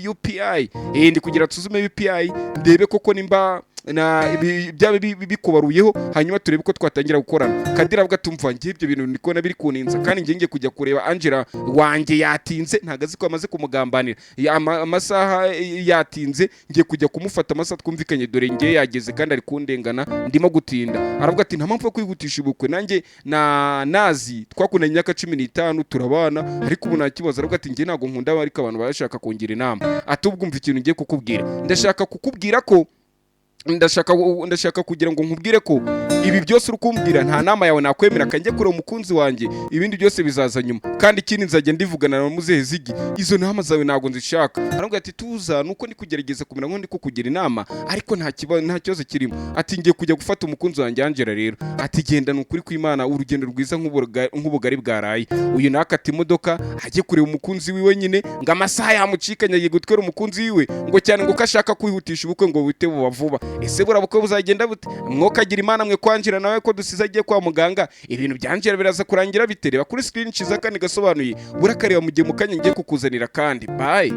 UPI, ndi kugira nsuzume UPI ndebe koko nimba na byaba bikubaruyeho, hanyuma turebe ko twatangira gukorana. Kadiri avuga ati: "Umva, njye ibyo bintu ndi kubona biri kuninza, kandi njye ngiye kujya kureba Angela wanjye, yatinze." Ntabwo azi ko amaze kumugambanira. Amasaha yatinze, ngiye kujya kumufata amasaha twumvikanye, dore ngiye yageze kandi ari kundengana, ndimo gutinda. Aravuga ati: "Nta mpamvu yo kwihutisha ubukwe, nanjye na nazi twakundanye imyaka 15 turabana, ariko ubu nta kibazo." Aravuga ati: "Njye ntabwo nkunda, ariko abantu barashaka kungira inama." Ati: "Ubwo umva ikintu ngiye kukubwira, ndashaka kukubwira ko ndashaka kugira ngo nkubwire ko ibi byose uri kumbwira nta nama yawe nakwemera. Kanjye kureba umukunzi wanjye, ibindi byose bizaza nyuma. Kandi ikindi, nzajya ndivugana na muzehe Zigi, izo nama zawe ntabwo nzishaka." Aravuga ati: "Tuza, nuko ndi kugerageza kumera nko ndi kukugira inama, ariko nta kibazo, nta kibazo kirimo." Ati: "Ngiye kujya gufata umukunzi wanjye Angela rero." Ati: "Genda, ni ukuri kw'Imana, urugendo rwiza nk'ubugari bwaraye." Uyu nakata imodoka ajye kureba umukunzi wiwe nyine, ngo amasaha yamucikanye, agiye gutwara umukunzi wiwe, ngo cyane ngo ko ashaka kwihutisha ubukwe ngo buhite buba vuba. Ese buriya bukwe buzagenda bute? Mwokagira Imana mwe, kwanjira nawe ko dusize agiye kwa muganga, ibintu bya Angela biraza kurangira bite? Reba kuri screen ciza kandi gasobanuye, burakareba mu gihe mu kanya ngiye kukuzanira kandi. Bye.